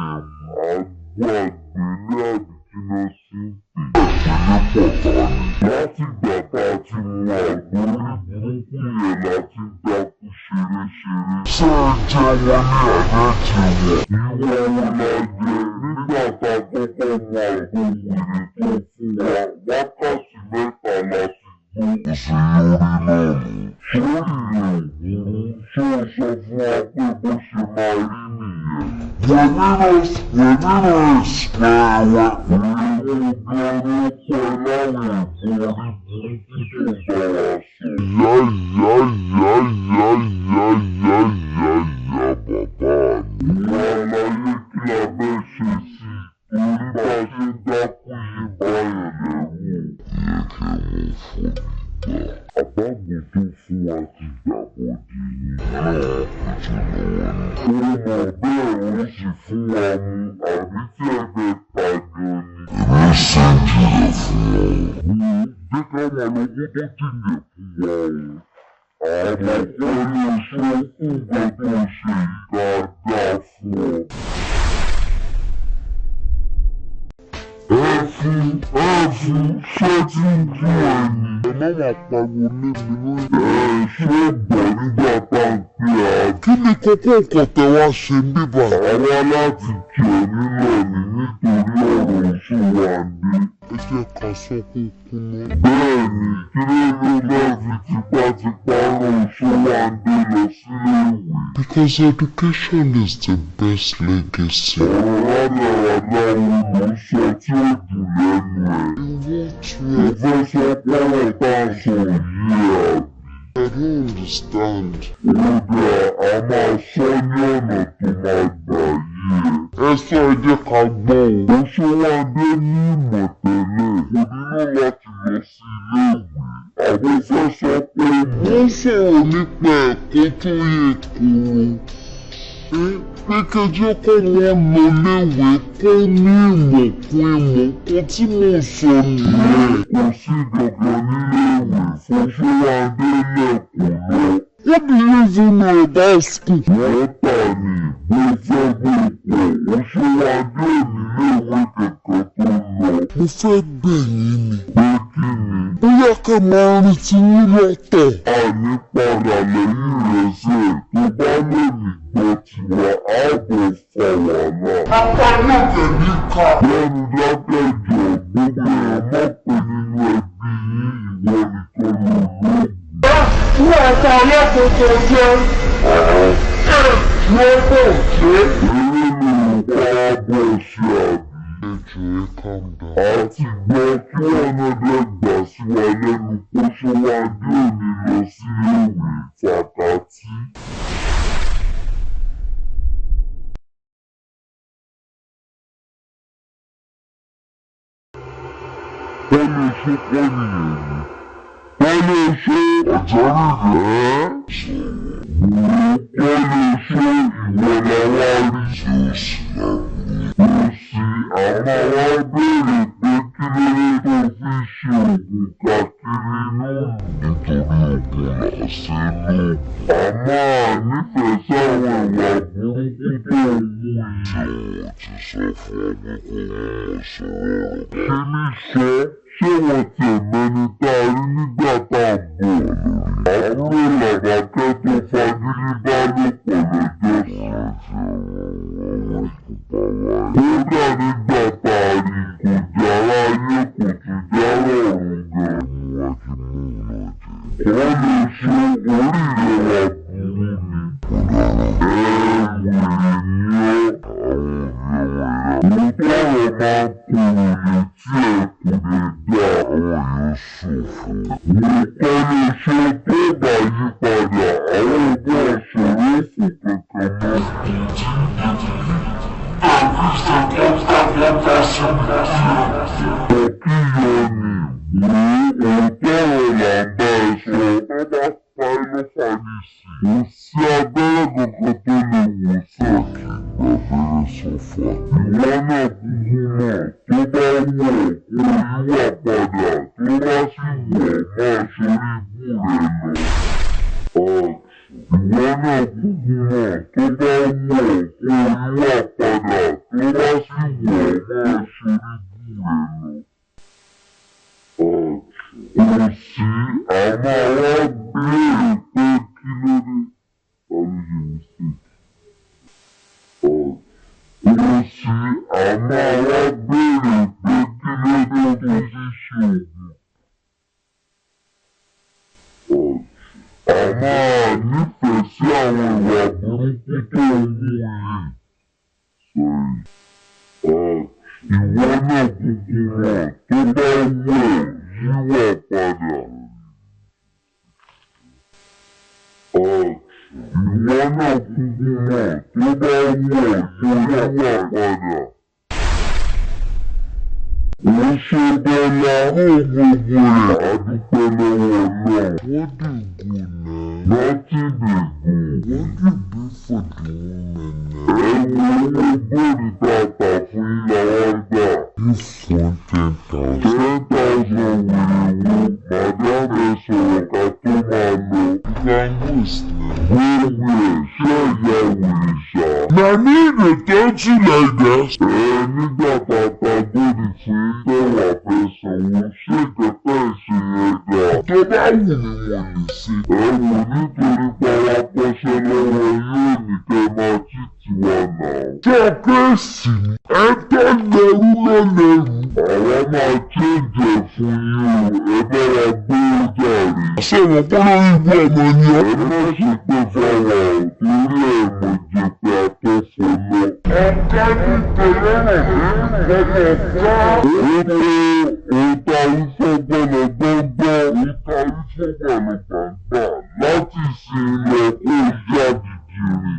Àgbo àgbélé àbí kí ló sì ń pè. Àgbélé pọ̀tà ni. Látìgbà tá a ti mu àgbo orí burúkú yẹn la ti ń dákú ṣeréṣeré. Ṣé ẹ jẹ́ wọn ní àbẹ́ jẹ wọ́n? Ìwọ wo la jẹ nígbà tá a kọ́kọ́ mu àgbo wèrè tó fún wa wákàtí mẹ́ta la fi gbó. Kò sí lórí náà mọ́. Sórí rẹ̀ ò burú, ṣé o sọ fún wa pé bó ṣe máa rí nìyẹn? Wẹ̀mí náà ẹ̀sìpẹ̀ wa. Ìwọ gan ló kọ́ ẹ láwọn ètò orí burúkú tó ń bá wa sọ. Ìyá ìyá ìyá ìyá ìyá ìyá ìyá ìyá bàbá mi. Ìwọ aláyé kí la fẹ́ ṣe sí i torí bá a ṣe ń dákú yìí báyàn lẹ́rù o. Yẹ kí wọ́n fọ́ mi gbà. Àbábò tó fún wa ti gbàbọ̀dé ni. Náà kò tó lọ́wọ́ ni. Ó mọ̀ bẹ́ẹ̀ ó sì fún wa mu àbí tí ẹ fẹ́ ta gan ni. Èmi ṣe jìnnà fún ọ. Wo jẹ́ ká máa lọ kó tó jìnnà fún wa o. Àmọ́ pẹ̀lú oṣù nǹkan tó ṣe yìí dáadáa fún ọ. Ẹfun ẹfun ṣé tí ń gún ẹ ni. Ẹ má máa pariwo lé mi lórí. Ẹ ṣé gbọ́ nígbà tá à ń pè á. Kí ni kókó nǹkan tẹ wá ṣe ń bíbà? Àwa láti kí ọ nílò ní nítorí ọ̀rọ̀ Òṣòwàndé. Ẹ jẹ́ ká sọ kó kúná. Bẹ́ẹ̀ni, kí ló ló bá fi tipátipá rán Òṣòwàndé lọ sílé ìwé? Because education is the best legacy. Ọ̀rọ̀ rádaràda wo ló ń sọ tí ó dùn lẹ́nu ẹ̀? Mo fẹ́ sọ pọ́rọ̀ tá a sọ yìí àbí? I don't understand. Ó dáa, a máa sọ ní ọ̀nà tó máa gbà yé ẹ. Ẹ sọ ẹ jẹ́ ká gbọ́ o. Òṣòwàndé ní ìmọ̀ tẹ́lẹ̀. Kò nílò láti lọ sí ilé ìwé. Àwọn fẹ́ sọ pé wọ́n sọ̀rọ̀ nípa ẹ̀kọ́ tó yẹ kóró. Pé kẹjẹ́ kó wọ́n lọ léwe kó ní ìmọ̀ kún ìmọ̀ kan tí mò ń sọ nìyẹn. Kò sí dandan nílé ìwé fún Òṣòwàndé lẹ́kọ̀ọ́ lọ. What do you even know about school? Wọ́n ta gbà ní bó fẹ́ bó pọ̀ oṣó wa dé níléèwé kankan tó lọ. Mo fẹ́ bẹ̀ yín ni. Pé kí ni? Bóyá ká máa retí yín lọ́tọ̀. Àní padà lẹ́yìn rẹ̀ sẹ́ tó bá lè ní gbọ́ tiwa ààbò fa wàhálà. Apá yóò dẹ̀ ní ká. Lẹ́nu lákẹ́jọ́ gbogbo èèyàn mọ̀ pé nínú ẹbí yín ìwọ nìkan ló lóògùn. Fún ọkọ alákòóso jẹ́. Ẹ wọ́n bọ̀ jẹ́. Eré ló ń pa bọ̀ ṣe àbí. Ẹ jọ̀ọ́ ẹ calm down. Àti gbọ́ kí wọ́n náà dẹ̀ gbà sí wa lẹ́nu kó ṣọ́wádé òní lọ síléèwé fàkátì. Kọ́lé ṣe kọ́ nìyẹn ni. Kọ́lé ṣe ọ̀jọ́ nìyẹn. Kọ́lé ṣe ìwọ la wá rí. Ṣé o sì láburú? Ó sì àmọ́ wá béèrè pé kí ló dé tó fi ṣe oògùn káàkiri inú ìlú. Nítorí oògùn là ṣe ń lò. Àmọ́ a nífẹ̀ẹ́ sáwọn ìwà burúkú tó ń hù yìí. Ṣé o ti sọ fún ọ pé kó wọ́n sọ̀rọ̀ rẹ̀? Ṣé ní sọ? Ṣé wọ́n tiẹ̀ mẹ́ni tá a rí nígbà tá a bọ̀? Àbúrò Làbákẹ́ tó fagídí bá lò pọ̀ lọ́jọ́ sí. Kódà nígbà tá a rí kò jára ayé kò tún jára ọ̀run gan. Kọ́ lè ṣe orí rẹ̀ wà burú ni. Ẹ wèrè ni ọ́. Òótọ́ ọ̀rọ̀ máa ń korò létí ẹ̀ kò lè dá àwọn èèyàn ṣòfò. Wò kọ́ lè ṣe tó bá yí padà àwọn ọgbọ́n ọ̀ṣọ́rọ̀ òfò kankan mọ́. Ọ̀kíyọ ni wò òótọ́ ọ̀rọ̀ là ń bá ẹ sọ. Tó bá pa ẹ́ lọ́fà nísìn. Kò sí abẹ́rẹ́ kankan tó lè wò sàn kì í gbàbẹ́rẹ́ sọ̀fà. Ìwọ náà kúkú mọ̀ tó bá wù ọ́ kó yíwà padà tó bá sì wù ọ́ máa ṣorí ibú rẹ lọ. Ìwọ náà kúkú mọ̀ tó bá wù ọ́ kó yíwà padà tó bá sì wù ọ́ máa ṣorí ibú rẹ lọ. Kò sí àmọ́ wá béèrè pé kí ló dé. Ta ló ṣe mistake? Kò sí àmọ́ wá béèrè pé kí ló dé tó fi ṣe oògùn. Àmọ́ a nífẹ̀ẹ́ sí àwọn ìwà burúkú tó ń hù yìí. Sorry. Ìwọ náà kúkú mọ̀ tó bá wù ẹ́ yíwà padà. Ìwọ náà kúkú mọ̀ tó bá wù ẹ́ kó yíwà padà. Ó ṣe Bọ́lá ó gbogbo rẹ̀ a dúpẹ́ lọ́wọ́ Ọlọ́run. What dey go now? Nothing dey go. What dey be for the women now? Ẹ wo owó góòlù tá a tà fún yín la wá gbà. You fund 10,000. 10,000 wèrè wo madam ẹ sọ̀rọ̀ ká tó máa lọ. You can go now. Gbogbo ẹ̀ ṣé ẹ̀yà wèrè ṣá. Na me dey touch you like that? Ẹ nígbà tá a ta góòlù fún yín tẹ́wàá fẹ́ sanwó ṣé nǹkan tẹ́ ẹ̀ ṣe yẹn dà? Tó bá wù mí mo lè ṣe. Ẹ wò nítorí pé àwa kọ́ṣẹ́ lọ́wọ́ yóò ní kẹ́ máa tì tiwa náà. Ṣé kéèsì ni? Ẹ tó lẹ́rú ló lẹ́rú. Àwa máa change ẹ̀ fún yín o, ẹ bá wa gbé jàre. Ṣé o mọ̀ pé lórí ibú ọmọ ni ọ́? Ẹ má ṣe pé fáwa ò torí ẹ̀ mọ̀ jẹ́ pé a tó fọlọ́. Ọ̀gá ní tẹ̀lé rẹ̀ gbọ́dọ̀ ká. Ó pé òǹtà ìfọ̀gbọ̀nà gbọ̀ngbọ̀n òǹtà ìfọ̀gbọ̀nà gbàngbà láti sin lọ kó já dìdìrì.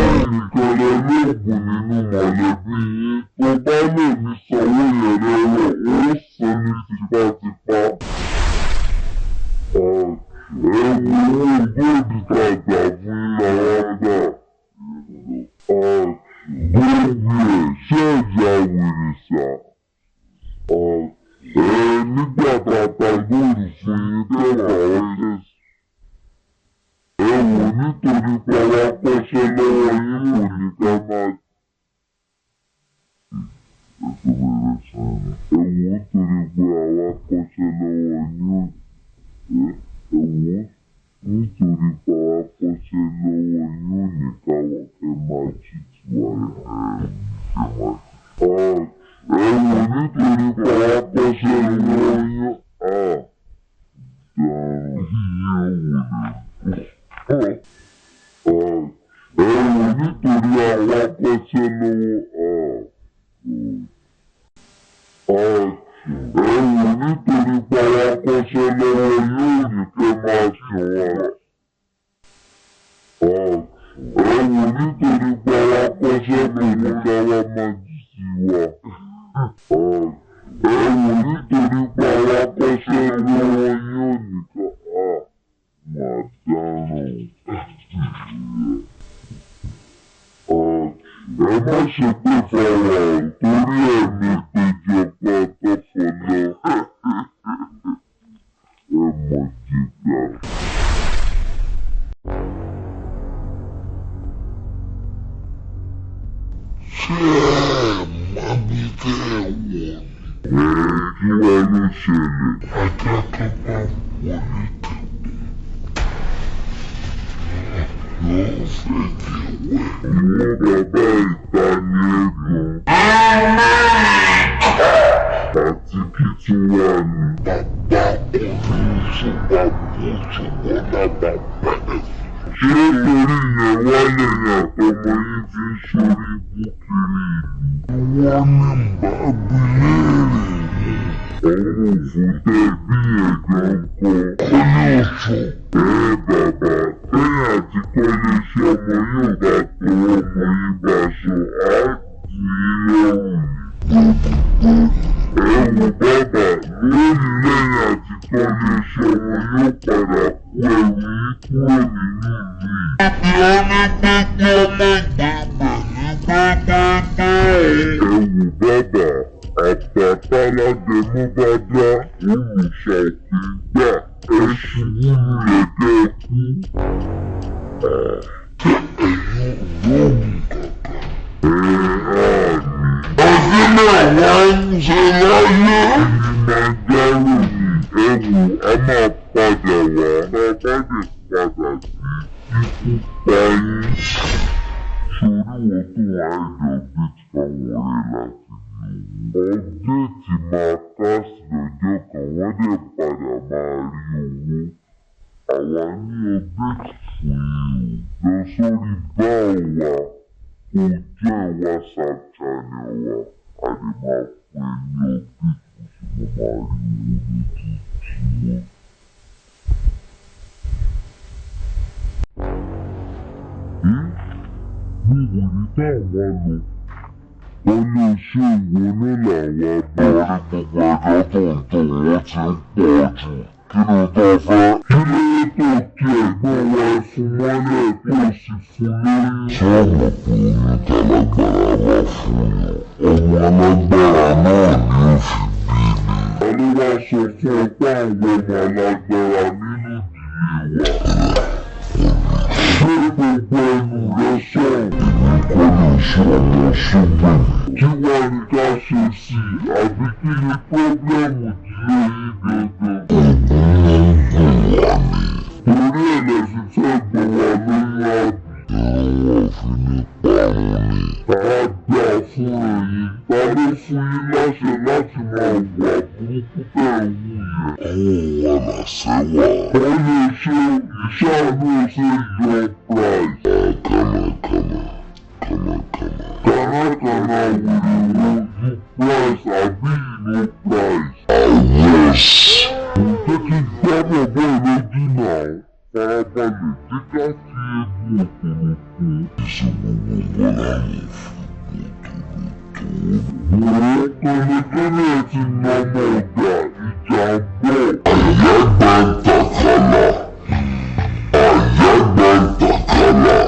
Ẹ̀rù nìkan lẹ lóògùn nínú mọ̀lẹ́bí yín tó bá lè ní sanwó yẹn lọ́wọ́ ó san ní tipátipá. Ẹ wo owó góòlù tá a gbà fún yín la wá gbà. Gbogbo ẹ̀ ṣé ẹ̀yà wèrè sà? kọ́ṣẹ́ lọ́wọ́ yín ò ní ká máa ẹ wò ó torí pé àwa kọ́ṣẹ́ lọ́wọ́ yín ò ẹ wò ó nítorí pé àwa kọ́ṣẹ́ lọ́wọ́ yín ò ní káwọ́ kẹ́ máa cheat wa ẹ wò nítorí pé àwa kọ́ṣẹ́ lọ́wọ́ yín ẹ wò nítorí àwa kọ́ṣẹ́ lọ́wọ́ ẹ wò nítorí pé àwa kọ́ṣẹ́ lọ́wọ́ yóò ní kẹ́ máa sùn wá. Ẹ wò nítorí pé àwa kọ́ṣẹ́ lọ́wọ́ káwa máa jí sí wa. Ẹ wò nítorí pé àwa kọ́ṣẹ́ lọ́wọ́ yóò ní ká máa dáràn. Ẹ má ṣe pé fara ọ̀ torí ẹ̀mí péjọpọ̀ àtọ̀fọ̀lọ́ ẹ mọ̀ jìgbà. Ṣé ẹ mọ̀ bí tẹ́ ẹ wọ̀ ni? Ẹ kí wá ló ṣẹlẹ̀? Ajá tó bá wọlé tẹ̀kùn yóò fẹ́ jẹ wẹ̀. Ìwọ bàbá ìta ni ẹ gan. Àti kí tún wà ní bàbá kò ní ṣùgbọ́n kò ṣùgbọ́n bàbá bẹ̀rẹ̀. Ṣé torí yẹn wá lẹ́yìn àtọmọ yín fi ń ṣorí ibú kiri ìlú? Wọ́n ní bá bi léèrè ni. Àwọn òfò tẹ́ bí yẹn gan ń kọ́. Kọ́lé oṣù. Ẹ bàbá, tẹ́yìn àti kọ́lé iṣẹ́ ọmọ yóò bá tọwọ́ ọmọ yín bá aṣọ, á dì í lọ́rùn ni. Ẹ wò bàbá, lónìí lẹ́yìn àti kọ́lé iṣẹ́ ọmọ yóò padà kó ẹrù yín kúrò nínú ìlú yìí. Ẹ wò bàbá, àbàtàládẹmú bá dá olùṣà òkè gbà ẹ ṣubú lulẹ̀ kẹ́ ẹ kú. Ṣé ẹ̀yin ò lóògùn kankan? Ẹ á ní. Ọdún náà wá ń ṣe láyé. Kilimanjaro ni ẹ wò á máa padà wá. Bá a bá dẹ̀ padà sí ikú pa yín. Sórí wọn tó wá ẹ̀jọ̀ bíi fáwọn ọ̀rẹ́ láti ní owó. Ọ́pdéètì máa káàsì lọ́jọ́ kan wọ́n dẹ̀ padà máa rí owó. Àwa ní ọ́pdéètì fún yín o. Lọ sórí báà wa kó join WhatsApp channel wa. A lè máa fún ẹ ní ọ́pdéètì bó ṣe máa rí owó lójoojúmọ́. Níbo ni táwa lọ? Kọ́lé iṣẹ́ ìwọ náà làwa bá rí gbogbo ẹja tó ń tò wọ́n ti ń pọ̀ jù. Kí ló tó fẹ́? Kí ló dé tó kí ẹ̀gbọ́n wa ẹfun mọ́lẹ̀ tó sì fún lóyún? Ṣé o mọ̀ pé oyún tálágbára bá fún yàn, ọmọ alágbára náà ni ó fi bí ni? Ta ló wá sọ fún ẹ pé àwọn ọmọ alágbára nínú ìdílé wa? Ṣé gbogbo ẹnu rẹ sọ̀rọ̀? Èmi kọ́ lè ṣe ọmọ ṣùgbọ́n. Kí wá ní ká ṣe sí i àbí kí ni pírọ́blẹ́mù ìdílé yín gangan? Ògùn ló ń gùn wá ni. Torí ẹ̀ lẹ fi fẹ́ gbọ́ wa lóyún àbí? Irun wọn ò fi ní parun ni. Tá a dá fún ẹ̀yin, ta ló fún yín láṣẹ láti máa wà burúkú tẹ̀ ń wù yẹn? Ọwọ́ wa làṣẹ wà. Kọ́lé ṣe ìṣàánú ṣe yọ price. Kànákànná kànákànná. Kànákànná wèrè wo you price àbí you no price? I wish. Kò jẹ́ kí n gbá bọ̀bọ́ lójú náà. Farabalẹ̀ jẹ́ ká fi egun òkòlò kún. Ìṣe gbogbo nǹkan làwọn fi òkòlò tó. Wò ó kẹ́lẹ́kẹ́lẹ́ ti na ọmọ ọ̀gá ìjà ń bọ̀. Àyàgbá ń tàkàlà. Àyàgbá ń tàkàlà.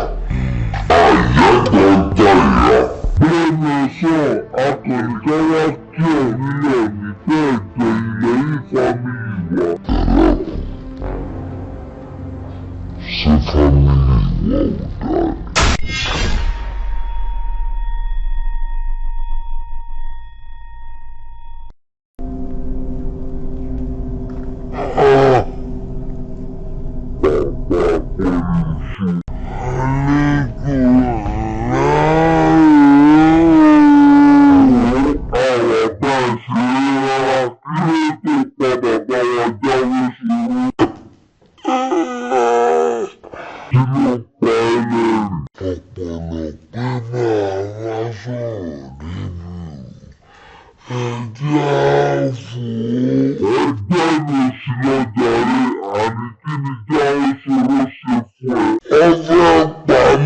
Àyàgbá ń tàyà. Bẹ́ẹ̀ni ẹ̀sán akànnìkan wá kí ọ̀ nílẹ̀ ní bẹ́ẹ̀ jẹ ilẹ̀ yìí fámìlì wa. Ṣé fámìlì wa ò dáa ni?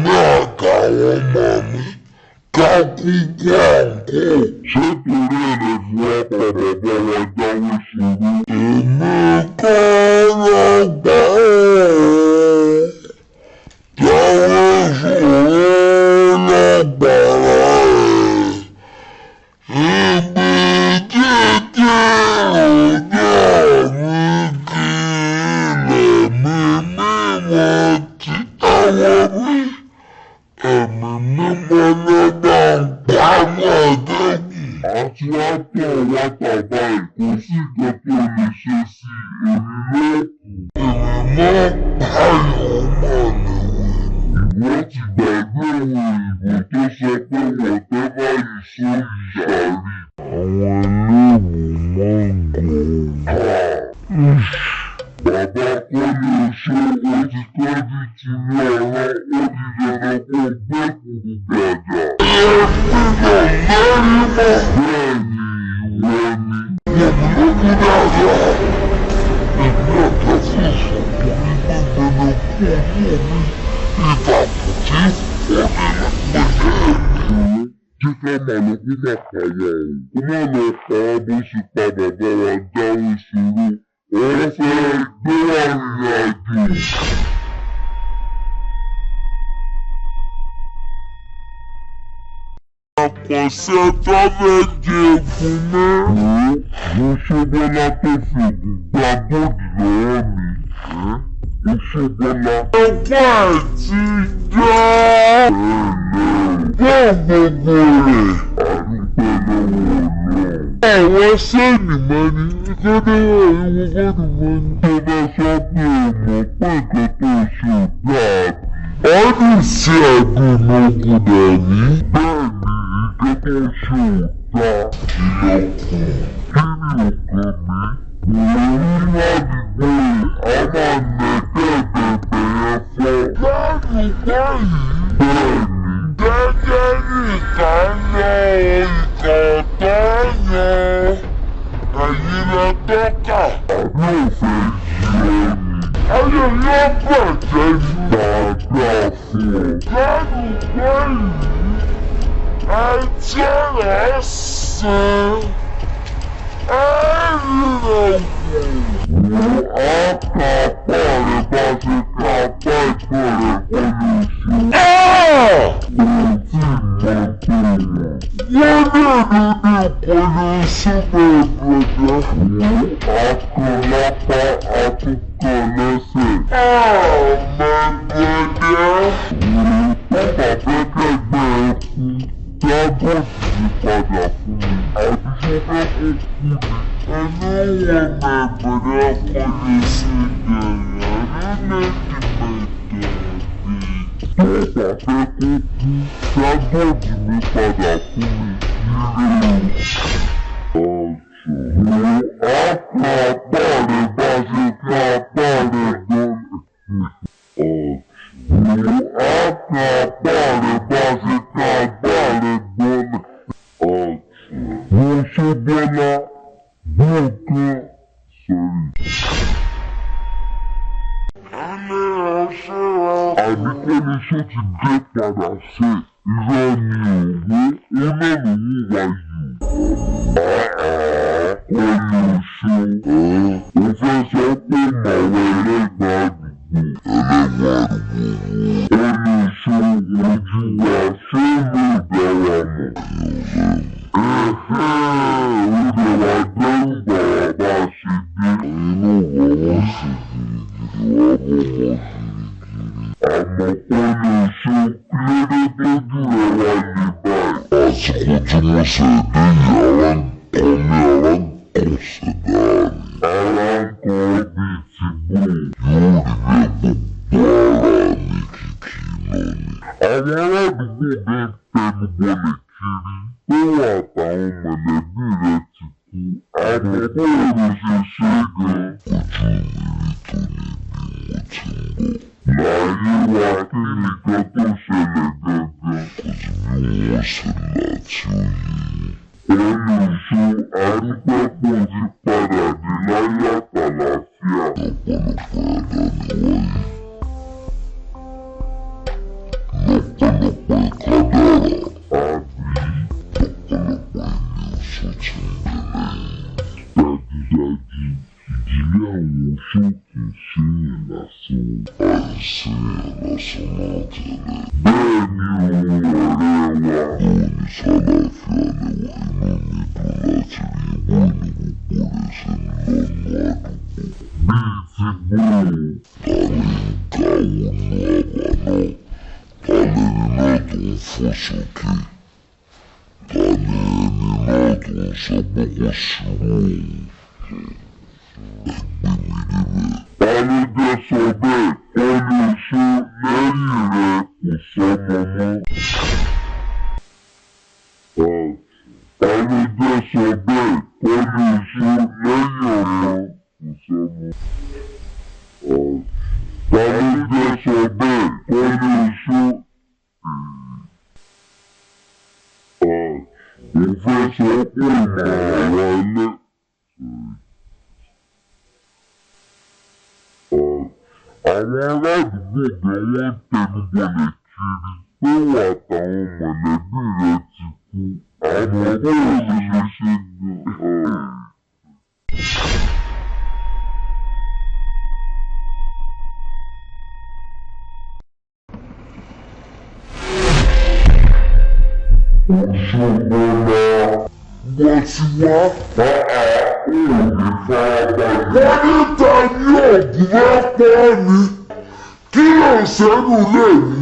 mí àtàwọn ọmọ mi ká kú kú àǹkó. Ṣé torí ẹ̀ lè fi wá pa bàbá wa jáwé ṣòro? Èmi kọ́ ló gbà ó. Jáwé ṣòro ló gbàrà ẹ̀. Ibi títí ọjọ́ mi kí ilẹ̀ mi mímọ́ ti àwọn mi. Ẹ̀mí mímọ́ ló bá ń pamọ́ àdéhùn. Àti wá tọ̀ wá tàbá ẹ̀ kò sí nǹkan tó lè ṣe sí i, èmi ló kù. Èmi mọ́ pààyàn mọ̀ nìwé. Ìwọ ti gbàgbé àwọn òyìnbó tó sọ pé whatever you sow you shall reap. Àwọn eléèwò máa ń gò ó. Bàbá Kọ́lé Oṣó ó ti tọ́jú tinú ara ó di dandan kó gbé kùrù gàjà. Ẹ gbúdọ̀ lẹ́rí mọ́. Bẹ́ẹ̀ ni ìwọ ni. Wọ̀mí ló kú dáadáa. Èmi ọ̀dọ́ fún ìṣòro ní gbẹgbẹlẹ kú ọmọ mi. Ìtàkùn tí ó ní pẹ̀lẹ́ mi. Jẹ́ ká máa lọ kó má pa wá o. Kó má lọ pa á bó ṣe pa bàbá wa jáwé ṣòro. Òun fẹ́ gbé wa rìnrìn àjò. Àkànṣe tó fẹ́ jẹ egun mọ́. Wo ṣé Bọ́lá tó fi ògùn gba góòdù lọ́wọ́ mi? Ó ṣé Bọ́lá. Ọkọ ẹ̀ ti já. Bẹ́ẹ̀ gbogbo rẹ̀. Àdúpẹ́ lọ́wọ́ Ọlọ́run. Àwọn sẹ́ẹ̀nì máa ní kọ́dọ̀ ìwọ gbọ́dọ̀ máa ní. Tó bá sọ pé o mọ̀ pé nǹkan tó ṣe ò dáa bí. Ó ní sí àgùnmọ̀gùn dàní. Bẹ́ẹ̀ ni nǹkan tó ṣe ò dáa. Ìlọ̀kùn kí ni ọkàn mi? Òun ládùúgbò a máa nà dẹ́ẹ̀dẹ̀ẹ̀dẹ̀ yẹn fọ́. Ládùúgbò yìí. Bẹ́ẹ̀ ni. Gẹ́gẹ́ bí ìkà ń lọ ìkà tó yan. Ẹ̀yin lẹ tọ́ka. Àbí òfin yìí ọ ni. Ayé yóò bàjẹ́ ní. Dáadáa fún ọ. Ládùúgbò yìí. Ẹ tí ọ̀rọ̀ ṣe. Ẹ rí rẹ̀ wò. Wo á ka apá rẹ̀ bá ṣe ka apá ẹ̀gbọ́n rẹ̀ kọ́ ló ṣe. Kò tí ì mọ tó wọ̀n. Wọ́n náà ló ní kò lè súnmọ́ ẹ̀gbẹ̀dẹ̀. Wo á kan lápá á tún kan lẹ́sẹ̀. Àmọ́ gbẹ̀dẹ̀. Wo bàbá fẹ́ kẹ́gbẹ́ ẹ kú. Dábọ̀dì mi padà fún mi. Àbí ṣé fẹ́ kó kú ni? Ẹni wọn mẹ̀gbẹ̀rẹ̀ kò lè ṣe dẹ̀rẹ̀ nílé dìmẹ̀dẹ̀ẹ̀dẹ̀. Tó bá fẹ́ kó kú, dábọ̀dì mi padà fún mi. Ire o. Wo á kan apá rẹ̀ bá ṣe kan apá rẹ̀ gan. Wo á kan apá rẹ̀ bá ṣe kan apá rẹ̀ gan. Wo ṣé Bọ́lá Bọ́ǹkan sọ̀rí. Àbí Kọ́lé ṣó ti dé padà ṣe irọ́ ni òwe ó náà lòún wá yìí. Kọ́lé ṣó o fẹ́ sọ pé màwọn ẹlẹ́gbàá àdúgbò. Ẹlẹ́gbàá àdúgbò wo? Kọ́lé ṣó ojú wa ṣé lè dá wa mọ̀? Ẹ̀hẹ́n, ó lè wá dẹ́rù bà wá bá a ṣe dé. Inú wa wọ́n ṣe gìrìgìrì wá bọ̀ wọ́n gìrìgìrì. Àmọ́ Kọ́lé ṣó kílódé tójú rẹ̀ wá le báyìí? Àsìkò tí wọ́n ṣe dé yìí ara ń kọ mí ara ń kọ ṣẹ̀dá mi. Ara ń kọ bíi ti bò yóò rí bẹ́ẹ̀ gbogbo ara mi kìkì iná ni. Àwọn aládùúgbò gan tẹnu bọlẹ̀ kiri pé wà àtàwọn mọ̀lẹ́bí rẹ̀ ti kú. Àmọ́ báwo ló ṣe ṣe é gan? Ojú mi rí tó ní bí mo ti ń bọ̀. Láyé wa kí ni nǹkan tó ṣẹlẹ̀ gangan? Kò sí bí wọ́n ṣe là tí ó yé yín. Kọ́lé ṣó arúgbápọ̀ ti padà dé láyé àtàlàáfíà. Ọ̀pọ̀lọpọ̀ ẹ̀dá ni wáyé. tó ń fò sókè? Ta ni ẹni náà tó ń sọ pé kò sírú òun? Ẹ gbé mi débẹ̀. Ta ló jẹ́ sọ bẹ́ẹ̀? Kọ́lé oṣó lẹ́yìn rẹ kò sọ́mọ mọ́. Ta ló jẹ́ sọ bẹ́ẹ̀? Kọ́lé oṣó lẹ́yìn ọmọ kò sọ́mọ. Ta ló jẹ́ sọ bẹ́ẹ̀? Kọ́lé oṣó. Mo fẹ́ sọ pé ìmọ̀ àwọn ilé. Àwọn ará àdúgbò gan wọ́n ń tẹnubọlẹ̀ kiri pé ìwọ àtàwọn mọ̀lẹ́bí rẹ ti kú. Àmọ́ báwo ló ṣe ṣe gan-an? Òṣogbola wọ́n ti wá pa á ò ní farabalẹ̀. Wọ́n ní ta ni ògùn bá pa á ni? Kí ló ń sẹ́nu ilé mi?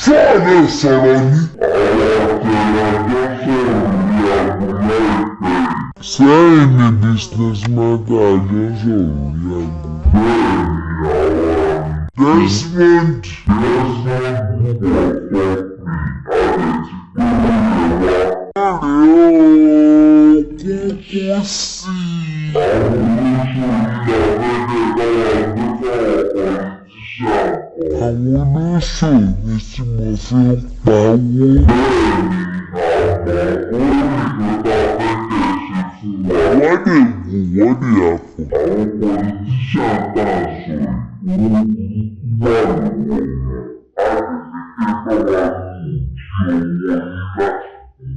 Ṣé ò lè sọ̀rọ̀ ni? Àwọn àtẹ̀lẹ́ àjọ sọ̀rọ̀ ní aago láìpẹ́ yìí. Sẹ́yìn ni businessman tá a jọ ń sọ̀rọ̀ ní aago. Bẹ́ẹ̀ni àwa ni. Desmond. Desmond group of company a lè ti gbé owó yẹn wá. Rèé o, kúkú sí i. Àwọn olóṣèlú abẹ́lé bá wa gbé fáwọn politician kan. Àwọn olóṣèlú tí mo fi ń pawó. Bẹ́ẹ̀ni, àmọ́ ó ní nǹkan tá a fẹ́ kẹ́ ẹ ṣe fún wa. Wọ́n lè gùn wọ́n lè àpò. Àwọn politician tá a sọ yìí, owó burúkú wà lọ́wọ́ wọn. A lè fi kẹ́ bá wa mú òjì owó yín láti owó wọn.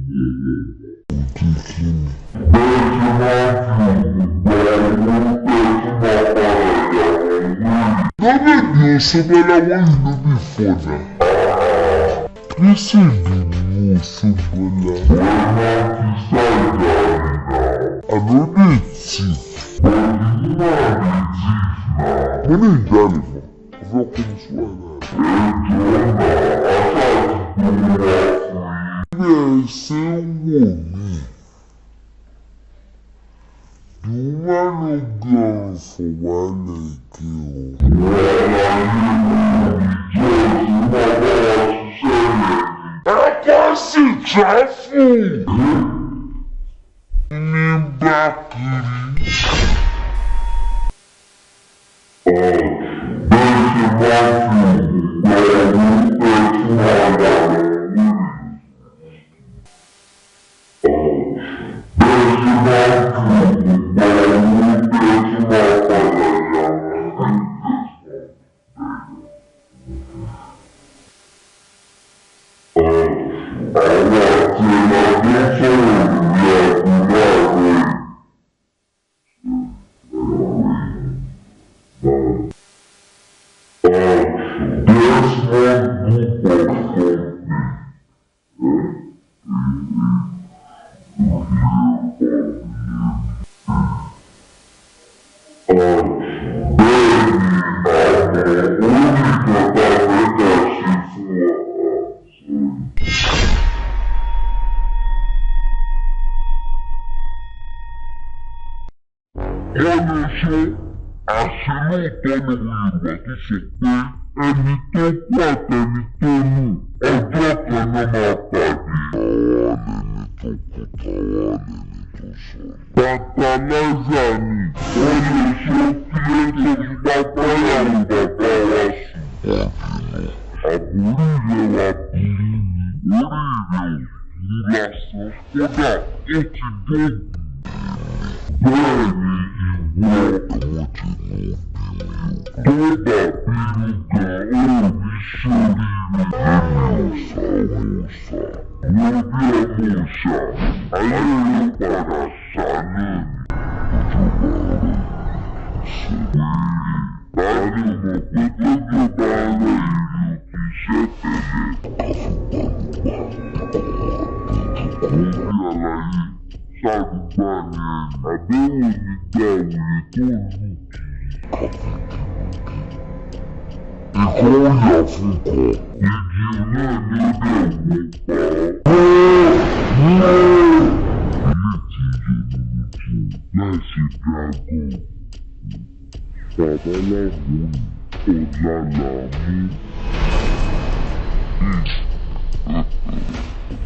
Òjì kí ni? Bẹ́ẹ̀ ṣe máa ń fi oògùn gba owó tẹ́ ẹ tún máa padà yà wọ́n wèrè. Lọ́bẹ̀dì Òṣogbola wọ́n yìí ló bí fọ̀nà. Kírísì dùnú Òṣogbola. Wọ́n máa ń fi sáìdà rìn náà. Àná lè tì. Bọ̀dì náà lè tì náà. Mo ní ìjàlè mọ́, mo fẹ́ kó mi sí wàhálà rẹ̀. Ẹ jọ̀ọ́ náà, aṣáà ti gbowó wá fún yín. Bí ẹ ṣe ń wò mí, the woman no get am for wahala again o. Wàhálà yìí ló ń jẹ́ òun máa bá wa ṣiṣẹ́ yẹn ni. Ẹ̀kọ́ sì tráfù. Ní bá kiri. Bẹ́ẹ̀ ṣe máa ń fi oògùn gba owó tẹ́ ẹ tún máa yà wọ́n wèrè. Bẹ́ẹ̀ ṣe máa ń fi oògùn gba owó tẹ́ ẹ tún máa padà yà wọ́n wèrè. Àwọn àti ẹ̀ la jọ ń sọ̀rọ̀ lórí aago láàárọ̀ yìí. Desmond Group of Company. Bẹ́ẹ̀ni, àmọ́ ó ní nǹkan tá a fẹ́ kẹ́ ẹ ṣe fún wa. Wọ́n lè ṣe àṣẹ lóòótọ́ lòun Yorùbá tó sọ pé ẹni tó kú àtẹni tó nù ọjọ́ kan náà máa pàdé. Táwa lẹni tó kú táwa lẹni tó sọnù. Tantalizer ni wọ́n lè ṣe kí ló tó fi bá báyàwó bàbá wa sùn. Àbórí rẹ̀ wá burú ni orí rẹ̀ ò burú lásán kódà ó ti dógùn. Bẹ́ẹ̀ni ìwọ àwọn tí mo bí mi o. Tó bá bínú gan ó ní ṣoríire. Lẹ́mi òòṣà ọmọ òòṣà. Wo bí ọmọ òòṣà ayé rẹ̀ padà ṣá náà ni. Ojú bá rẹ̀ ṣe wéèrè. Ta ni ò mọ̀ pé tójú bá rẹ̀ ìrì ò kì í ṣẹ́ tẹ́lẹ̀? Káfíńpá ló pa ikọ̀ wọn àdójúkọ. Ó bí àlàyé ṣàdúgbà ni ẹ̀yìn. Àbẹ̀wò ní gba wèrè tó ń lù kiri. Ikọ̀ ó yà fún kan. Igi náà ní bá láwọn ọ̀la là á mú.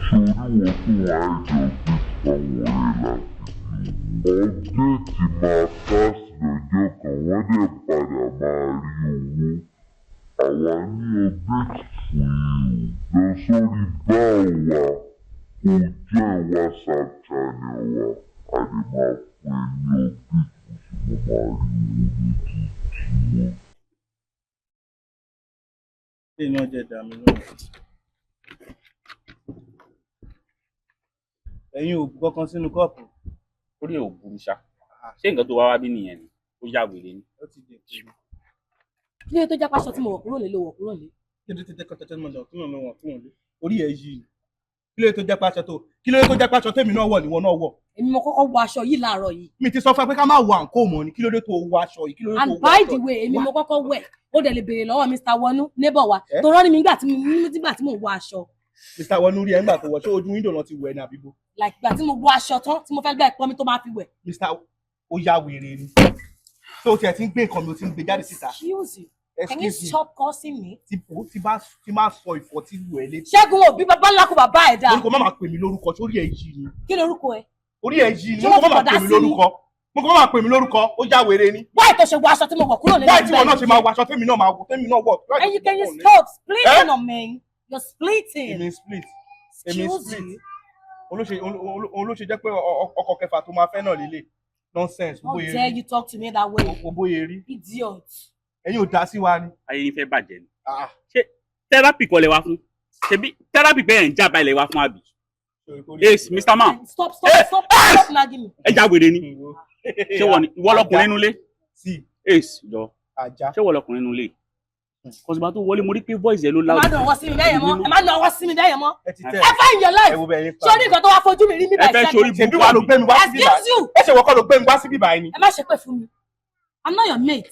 Sórí wọn tó wàá jọ bí àwọn ọ̀rẹ́ láti bí update máa káàsì lọ́jọ́ kan, wọ́n dẹ̀ padà máa rí owó. Àwa ní update fún yín o. Lọ sórí báò wa kó join WhatsApp channel wa, a lè máa fún ẹ ní update bó ṣe máa máa rí owó lójoojúmọ́. Ilé náà jẹ́ dà mí lóhùn. Ẹ̀yin ò bu kankan sínú kọ́ọ̀pù. Orí ẹ̀ ò burú ṣá. Ṣé nǹkan tó wá wá bí nìyẹn ni? Ó yá wèrè ni. Ó ti dè pé mi. Kí ló dé tó jẹ́ pàṣọ tí mo wọ̀ kúrò nílé, wọ̀ kúrò nílé? Kí ló dé tó jẹ́ kọ́tẹ́tẹ́ mọ̀ lọ kúrò lọ́wọ́ kúrò nílé? Orí ẹ̀ yìí ni. Kí ló dé tó jẹ́ pàṣọ tó? Kí ló dé tó jẹ́ pàṣọ tèmi náà wọ̀ níwọ náà wọ̀? Èmi mo kọ́kọ́ wọ aṣọ yìí láàárọ̀ yìí. Mi ti sọ fún ẹ pé ká má wọ àǹkó mọ́ ni. Kí ló dé tó wọ aṣọ yìí? Kí ló dé tó And wọ by aṣọ the yìí? way, èmi mo kọ́kọ́ wẹ̀. Ó dẹ̀ lè béèrè lọ́wọ́ Mr. Wọnú, neighbor wa. Tó rán ni mi nígbà tí mo wọ aṣọ. Mr. Wọnú rí ẹ nígbà tó wọ, ṣé ojú window náà ti wẹ̀ ní àbíbó? Like ìgbà tí mo wọ aṣọ tán tí mo fẹ́ gbà ìpọ́nmi tó máa fi wẹ̀. Mr. Ó ya wèrè ni. Tó o tiẹ̀ ti ń gbé nǹkan mi, o ti ń gbé jáde síta. Excuse you. Can you Excuse me. stop cursing me? Tí o ti bá ti máa sọ ìfọ̀tí lù ẹ́ létí. Ṣẹ́gun, òbí bàbá ńlá kò bàbá ẹ̀ dáa. Orúkọ má máa pè mí lórúkọ, sórí ẹ̀ yìí ni. Kí lorúkọ ẹ? Orí ẹ̀ yìí ni. Ṣé Mo wọ́n kọ́ ti máa bọ̀dá pè mí sí ni? lórúkọ. Mo kọ́ máa pè mí lórúkọ, ó já wèrè ni. Why tó ṣe wọ aṣọ tí mo wọ̀ kúrò nílé? Wáyé tí wọn náà ṣe máa wọ aṣọ tèmi náà máa wọ, tèmi náà wọ̀? And you can you stop splitting on me? You're splitting. Èmi split. Èmi Excuse split. you. Olóṣè jẹ́ pé ọkọ kẹfà tó máa fẹ́ náà lélẹ̀. Nonsense. How dare you talk to me that way? Owó rí. Idiot. Ẹ̀yin ò dá sí wa ni. Ayé yín fẹ́ bàjẹ́ ni. Ṣé therapy kọ́ lẹ wá fún? Ṣebí therapy bẹ́ẹ̀ ń jábá ilẹ̀ wá fún, àbí? Ace, Mr. Man. Stop, stop, stop, stop nagging me. Ẹ já wèrè ni. Ṣé wọ́n ni ìwọ lọkùnrin nínú ilé? Ace, jọ. Ajá. Ṣé wọ́n lọkùnrin nínú ilé? Kọ̀sìgbà tó wọlé, mo rí pé voice ẹ ló Ẹ loud. má nà ọwọ́ sí mi bẹ́yẹn mọ́. Ẹ má nà ọwọ́ sí mi bẹ́yẹn mọ́. Ẹ ti tẹ. Ever in your life. Ẹ wo bẹ́ẹ̀ yín pa. Ṣé o ní nǹkan tó wá fojú mi rí mi Ẹ fẹ́ báyìí? ṣorí Ṣebí wà ló gbé mi wá síbí báyìí? Excuse you. Ẹ ṣe wọ́n kọ́ ló gbé mi wá síbí báyìí ni. Ẹ má ṣe pé fún mi. I'm not your mate.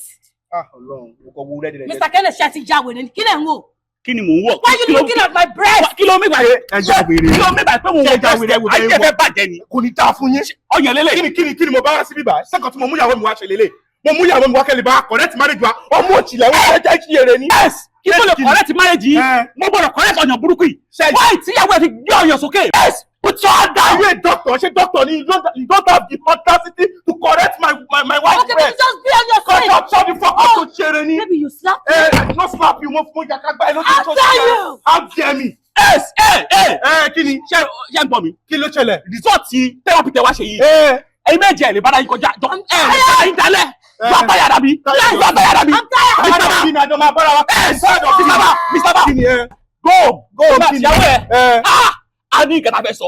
Ah, Ọlọ́run, mo kọ wo rẹ́dí rẹ̀. Mr. Kenneth, ṣe ti já wèrè ni? Kí lẹ̀ ń wò? Kí ni mò ń wọ̀? Why you looking at my breast? Kí ló mí báyìí? Ẹ já wèrè. Kí ló mí báyìí pé mo Ṣé wọ ẹ já wèrè? Ẹ wo breast? bẹ́ẹ̀ Ayé wọ. fẹ́ bàjẹ́ ni. Kò ní dáa fún yín. Ọyàn lélẹ̀. Kí ni mo bá wá síbí báyìí? Sẹ́kọ̀ọ́ tí mo mú ìyàwó mi wá ṣe lélẹ̀. Mo mú ìyàwó mi wá kẹ́lẹ́ bá correct marriage wa. Ọmọ òṣìlẹ̀ wọn fẹ́ jẹ́ kí èrè ni. Yes! Kí ló lè correct marriage yìí? Mo gbọ́dọ̀ correct ọyàn burúkú yìí. Why tíyàwó ẹ fi gbé ọyàn sókè? Yes! Put your hand down. Are you a doctor? Ṣé doctor ni? You don't have the audacity to correct my wife's Okay, baby, breast. just be on your Shut side. up, shut the fuck up, tó ṣeré ni. Baby, you slap me. Eh, I did not slap you. Mo yàtọ̀ gbá ẹ lójú How tó dare ṣeré. you? How dare me? Yes! Ẹ ẹ! Ẹ kí ni? Ṣé ń gbọ́ mi? Kí ló ṣẹlẹ̀? Result therapy tẹ wá ṣe yìí. Ẹ̀yin méjì ẹ̀ lè bára yín kọjá. Jọ ẹ̀ lè bára yín dalẹ̀. Yọ àtàyà dàbí. Yọ àtàyà dàbí. Mr. Man, àjọ máa bára wa. Yes! Mr. Man! Mr. Man! Kí ni ẹ? Go! Go, Go! kí ni? Ìyàwó ẹ̀. Ah! A ní nǹkan tá a fẹ́ sọ.